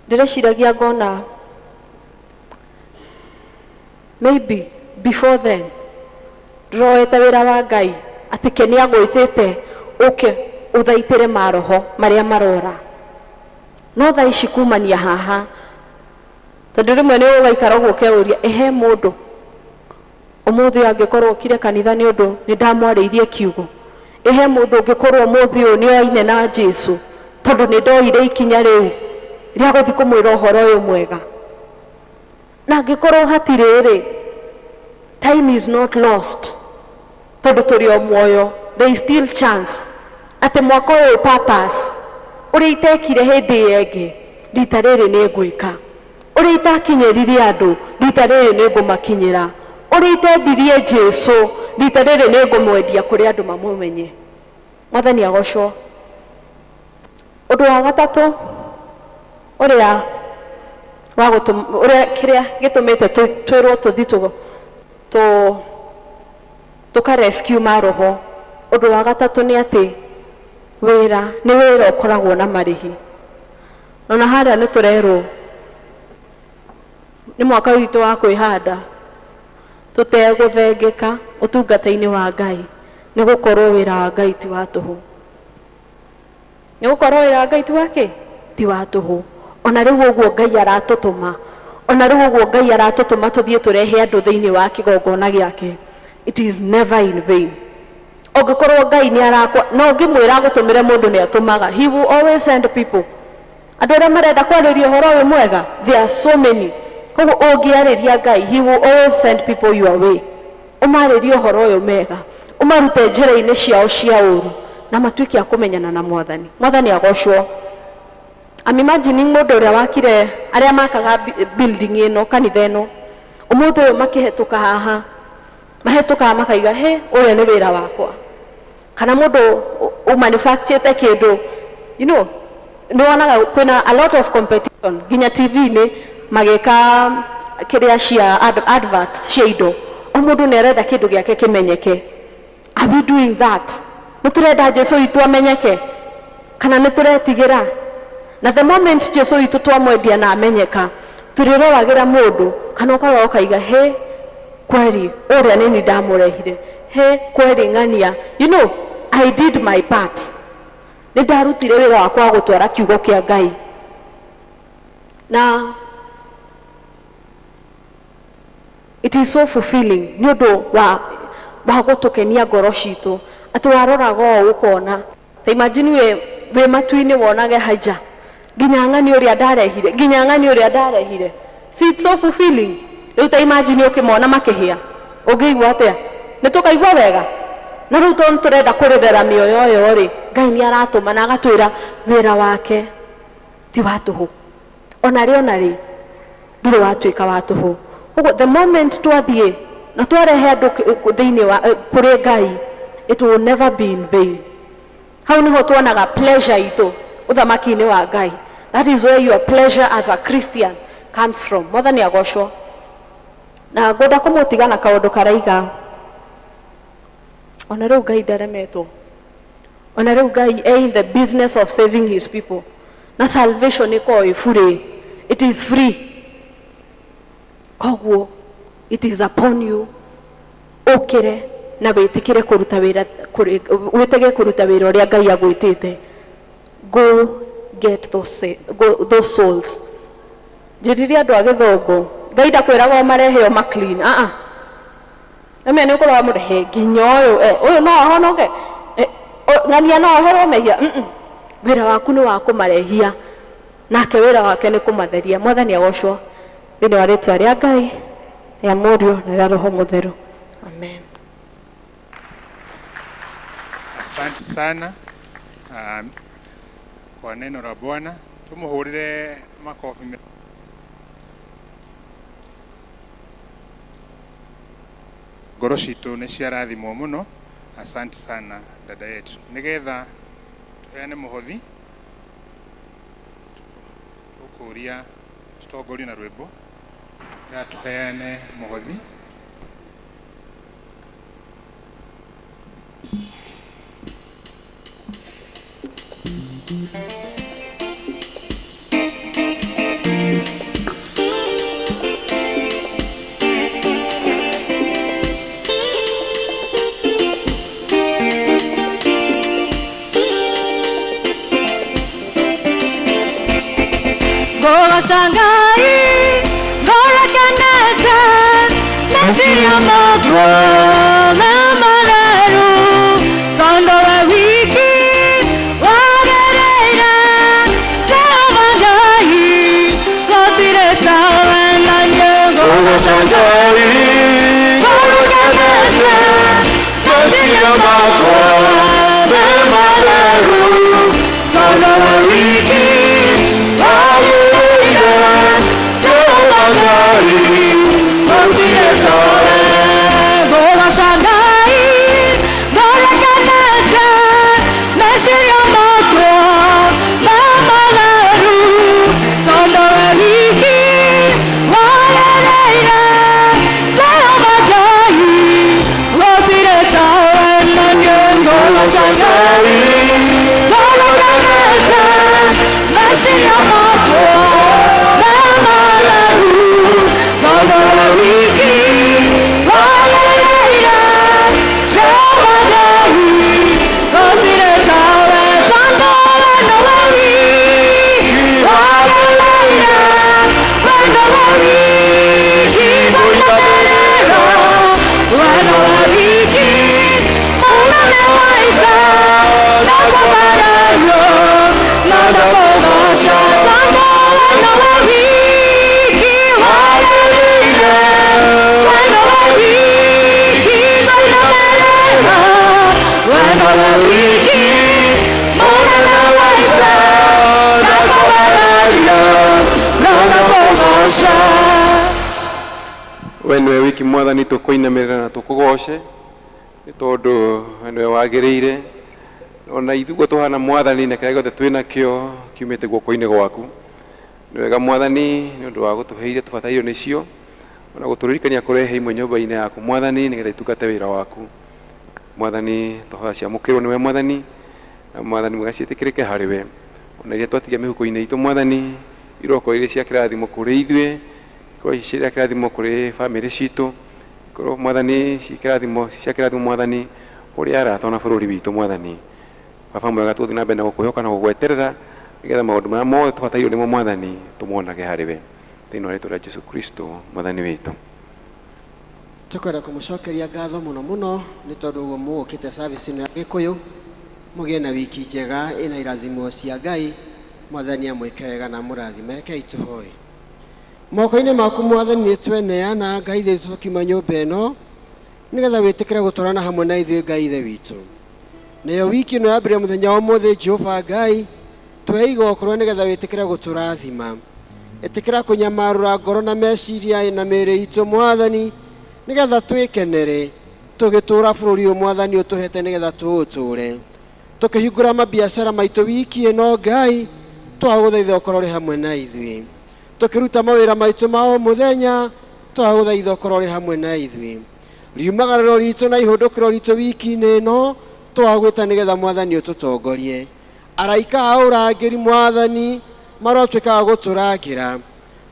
Ndĩreciragia ngona maybe before then ndĩroete wĩra wa Ngai atĩ ke nĩ agwĩtĩte ũke ũthaitĩre maroho marĩa marora. No thaa ici kumania haha tondũ rĩmwe nĩ ũgaikara ũguo ũkeyũria ĩhe mũndũ ũmũthĩ ũyũ angĩkorwo okire kanitha nĩ ũndũ nĩ ndamwarĩirie kiugo, ĩhe mũndũ ũngĩkorwo ũmũthĩ ũyũ nĩ oaine na Jesũ tondũ nĩ ndoire ikinya rĩu rĩa gũthiĩ kũmwĩra ũhoro ũyũ mwega. Na angĩkorwo hatirĩ rĩ, time is not lost tondũ tũrĩ o muoyo, there is still chance atĩ mwaka ũyũ purpose ũrĩa itekire hĩndĩ ĩyo ĩngĩ rita rĩrĩ nĩ ngwĩka, ũrĩa itakinyĩririe andũ rita rĩrĩ nĩ ngũmakinyĩra, ũrĩa itendirie Jesũ rita rĩrĩ nĩ ngũmwendia kũrĩ andũ mamũmenye. Mwathani agocwo. Ũndũ wa gatatũ ũrĩa wa ũrĩa kĩrĩa gĩtũmĩte twĩrwo tũthiĩ tũka rescue maroho, ũndũ wa gatatũ nĩ atĩ wĩra nĩ wĩra ũkoragwo na marĩhi. Ona harĩa nĩ tũrerwo nĩ mwaka witũ wa kwĩhanda tũtegũthengeka ũtungata-inĩ wa Ngai, nĩ gũkorwo wĩra wa Ngai ti wa tũhũ. Nĩ gũkorwo wĩra wa Ngai ti wa kĩ? Ti wa tũhũ. Ona rĩu ũguo Ngai aratũtũma, ona rĩu ũguo Ngai aratũtũma tũthiĩ tũrehe andũ thĩinĩ wa kĩgongona gĩake. It is never in vain. Ũngĩkorwo Ngai nĩ arakwa, no ũngĩmwĩra agũtũmĩre mũndũ nĩ atũmaga. He will always send people. Andũ arĩa marenda kwarĩria ũhoro ũyũ mwega, there are so many. Koguo ũngĩarĩria Ngai, he will always send people your way. Ũmarĩrie ũhoro ũyũ mega, ũmarute njĩra-inĩ ciao cia ũru, na matuĩke a kũmenyana na Mwathani. Mwathani agocwo. I'm imagining mũndũ ũrĩa wakire, arĩa makaga building ĩno, kanitha ĩno, ũmũthĩ ũyũ makĩhetũka haha, mahĩtũkaga makaiga, he, ũrĩa nĩ wĩra wakwa. Kana mũndũ ũmanufacturĩte kĩndũ, you know, nĩ wonaga kwĩna a lot of competition, nginya TV-inĩ magĩka kĩrĩa cia adverts cia indo. O mũndũ nĩ arenda kĩndũ gĩake kĩmenyeke. Are we doing that? Nĩ tũrenda Jesũ witũ amenyeke? Kana nĩ tũretigĩra? Na the moment Jesũ witũ twamwendia na amenyeka, tũrĩroragĩra mũndũ, kana ũkarora ũkaiga, he, kweri, ũrĩa nĩ niĩ ndamũrehire. He, kweri ng'ania. You know, I did my part. Nĩ ndarutire wĩra wakwa wa gũtwara kiugo kĩa Ngai. Na it is so fulfilling nĩ ũndũ wa gũtũkenia ngoro citũ atĩ waroraga ũũ ũkona. Ta imagine wĩ matu-inĩ wonage haija nginya ng'ani ũrĩa ndarehire, nginya ng'ani ũrĩa ndarehire. See, it's so fulfilling. Rĩu ta imagine ũkĩmona makĩhĩa, ũngĩigua atĩa? Nĩ tũkaigua wega? Na rĩu tondũ tũrenda kũrerera mĩoyo ĩyo rĩ, Ngai nĩ aratũma na agatwĩra wĩra wake ti wa tũhũ. Ona rĩ ona rĩ, ndũrĩ watuĩka wa tũhũ. Koguo the moment twathiĩ na twarehe andũ thĩinĩ wa kũrĩ Ngai, it will never be in vain. Hau niho tuonaga pleasure itũ ũthamaki-inĩ wa Ngai. That is where your pleasure as a Christian comes from. Mwathani agocwo. Na ngwenda kũmũtiga na kaũndũ karaiga, ona rĩu Ngai ndaremetwo. Ona rĩu Ngai e in the business of saving his people. Na salvation ĩkoragwo ĩ free. It is free. Koguo it is upon you ũkĩre na wĩtĩkĩre kũruta wĩra, wĩtĩkĩre kũruta wĩra ũrĩa Ngai agwĩtĩte. Go get those souls. Njĩrire andũ a gĩthũngũ, Ngai ndakwĩraga ũmarehe o ma clean. Ah ah. Ame nĩ ũkorwo wamũrehe nginya ũyũ, ũyũ no ahonoke. Ng'ania no oherwo mehia. Wĩra waku nĩ wa kũmarehia, nake wĩra wake nĩ kũmatheria. Mwathani agocwo. Thĩinĩ wa rĩtwa rĩa Ngai, rĩa Mũriũ na rĩa Roho Mũtheru. Amen. Asante sana kwa neno la Bwana. Tumuhurire makofi. Ngoro citũ nĩ ciarathimwo mũno. Asante sana dada yetu. Nĩgetha tũheane mũhothi, tũkũria tũtongorie na rwĩmbo, nĩgetha tũheane mũhothi. Ngũgoca Ngai ngoro kenete meciria makwa me matheru tondũ we wiki wagĩrĩire Jehova Ngai gũtirĩ tawe na niĩ ngũgoca Ngai ngoro kenete meciria makwa me matheru tondũ we wiki wagĩrĩire Jehova Ngai gũtirĩ tawe. Ngũgoca Ngai ngoro kenete meciria makwa me matheru tondũ we wiki wagĩrĩire Jehova Ngai gũtirĩ tawe na niĩ ngũgoca Ngai ngoro kenete meciria makwa me matheru tondũ we wiki wagĩrĩire Jehova Ngai gũtirĩ tawe tondũ we nowe wiki wagĩrĩire we nowe wiki kũinamĩrĩra we nowe wiki mũnene wa ita na kwambarario na ndakũgoca tondũ we nowe wiki wagĩrĩire we nowe wiki kũinamĩrĩra we nowe wiki mũnene wa ita na kwambarario na ndakũgoca. We nĩwe wiki mwathani tũkũinamĩrĩra na tũkũgoce nĩ tondũ we nĩwe wagĩrĩire ona ithuĩ tũhana mwathani na kĩrĩa gĩothe twĩ nakĩo kiumĩte guoko-inĩ gwaku. Nĩ wega mwathani nĩ ũndũ wa gũtũhe iria tũbatairio nĩcio ona gũtũririkania kũrehe imwe nyũmba-inĩ yaku mwathani nĩgetha itungate wĩra waku mwathani. Tũhoya ciamũkĩrwo nĩwe mwathani na mwathani mwega ciĩtĩkĩrĩke harĩ we ona iria twatigia mĩhuko-inĩ itũ mwathani irokorwo irĩ cia kĩrathimo kũrĩ ithuĩ ikorwo cia kĩrathimo kũrĩ bamĩrĩ citũ ikorwo mwathani ci kĩrathimo cia kĩrathimo mwathani kũrĩ arata ona bũrũri witũ mwathani. Baba mwega tũthiĩ na mbere na gũkwĩhoka na gũgweterera nĩgetha maũndũ marĩa mothe tũbatairio nĩmo mwathani tũmonage harĩ we thĩinĩ wa rĩtwa rĩa Jesũ Kristo mwathani witũ. Tũkwenda kũmũcokeria ngatho mũno mũno nĩ tondũ ũguo mũgũkĩte service ĩno ya Gĩkũyũ mũgĩe na wiki njega ĩna irathimo cia Ngai. Mwathani amwĩke wega na amũrathime. Rekei tũhoe. Moko-inĩ maku mwathani nĩ tweneana Ngai ithe witũ tũkiuma nyũmba ĩno nĩgetha wĩtĩkĩre gũtwarana hamwe na ithuĩ Ngai ithe witũ. Nayo wiki ĩno yambĩrĩria mũthenya wa ũmũthĩ Jehova Ngai tweiga okorwo nĩgetha wĩtĩkĩre gũtũrathima. Ĩtĩkĩra kũnyamarũra ngoro na meciria na mĩĩrĩ itũ mwathani nĩgetha twĩkenere tũgĩtũra bũrũri ũyũ mwathani ũtũhete nĩgetha tũũtũre. Tũkĩhingũra mabiacara maitũ wiki ĩno Ngai twagũthaitha ũkorwo ũrĩ hamwe na ithuĩ. Tũkĩruta mawĩra maitũ ma o mũthenya twagũthaitha ũkorwo ũrĩ hamwe na ithuĩ. Riumagarĩro ritũ na ihũndũkĩro ritũ wiki-inĩ ĩno twagwĩta nĩgetha mwathani ũtũtongorie. Araika a ũrangĩri mwathani marotuĩka a gũtũrangĩra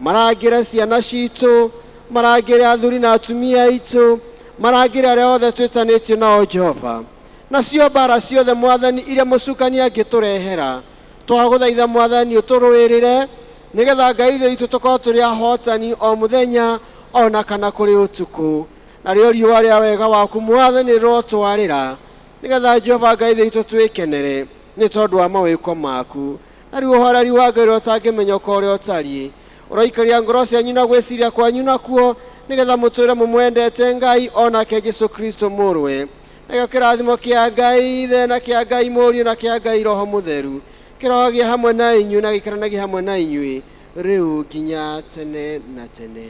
marangĩre ciana citũ marangĩre athuri na atumia aitũ marangĩre arĩa othe twĩtanĩtio nao Jehova. Nacio mbara ciothe mwathani iria mũcukani angĩtũrehera twagũthaitha mwathani ũtũrũĩrĩre nĩgetha Ngai ithe witũ tũkorwo tũrĩ ahotani o mũthenya ona kana kũrĩ ũtukũ. Narĩo riũa rĩa wega waku mwathani rĩrotwarĩra nĩgetha Jehova Ngai ithe witũ twĩkenere nĩ tondũ wa mawĩko maku. Na rĩu ũhoreri wa Ngai ũrĩa ũtangĩmenya ũka ũrĩa ũtariĩ ũroikaria ngoro cianyu na gwĩciria kwanyu nakuo nĩgetha mũtũre mũmwendete Ngai onake Jesũ Kristo mũrũwe. Nakĩo kĩrathimo kĩa Ngai Ithe na kĩa Ngai Mũriũ na kĩa Ngai Roho Mũtheru kĩrogie hamwe na inyuĩ na gĩikaranagie hamwe na inyuĩ rĩu nginya tene na tene.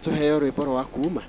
Tũheo rwĩmbo rwa kuma.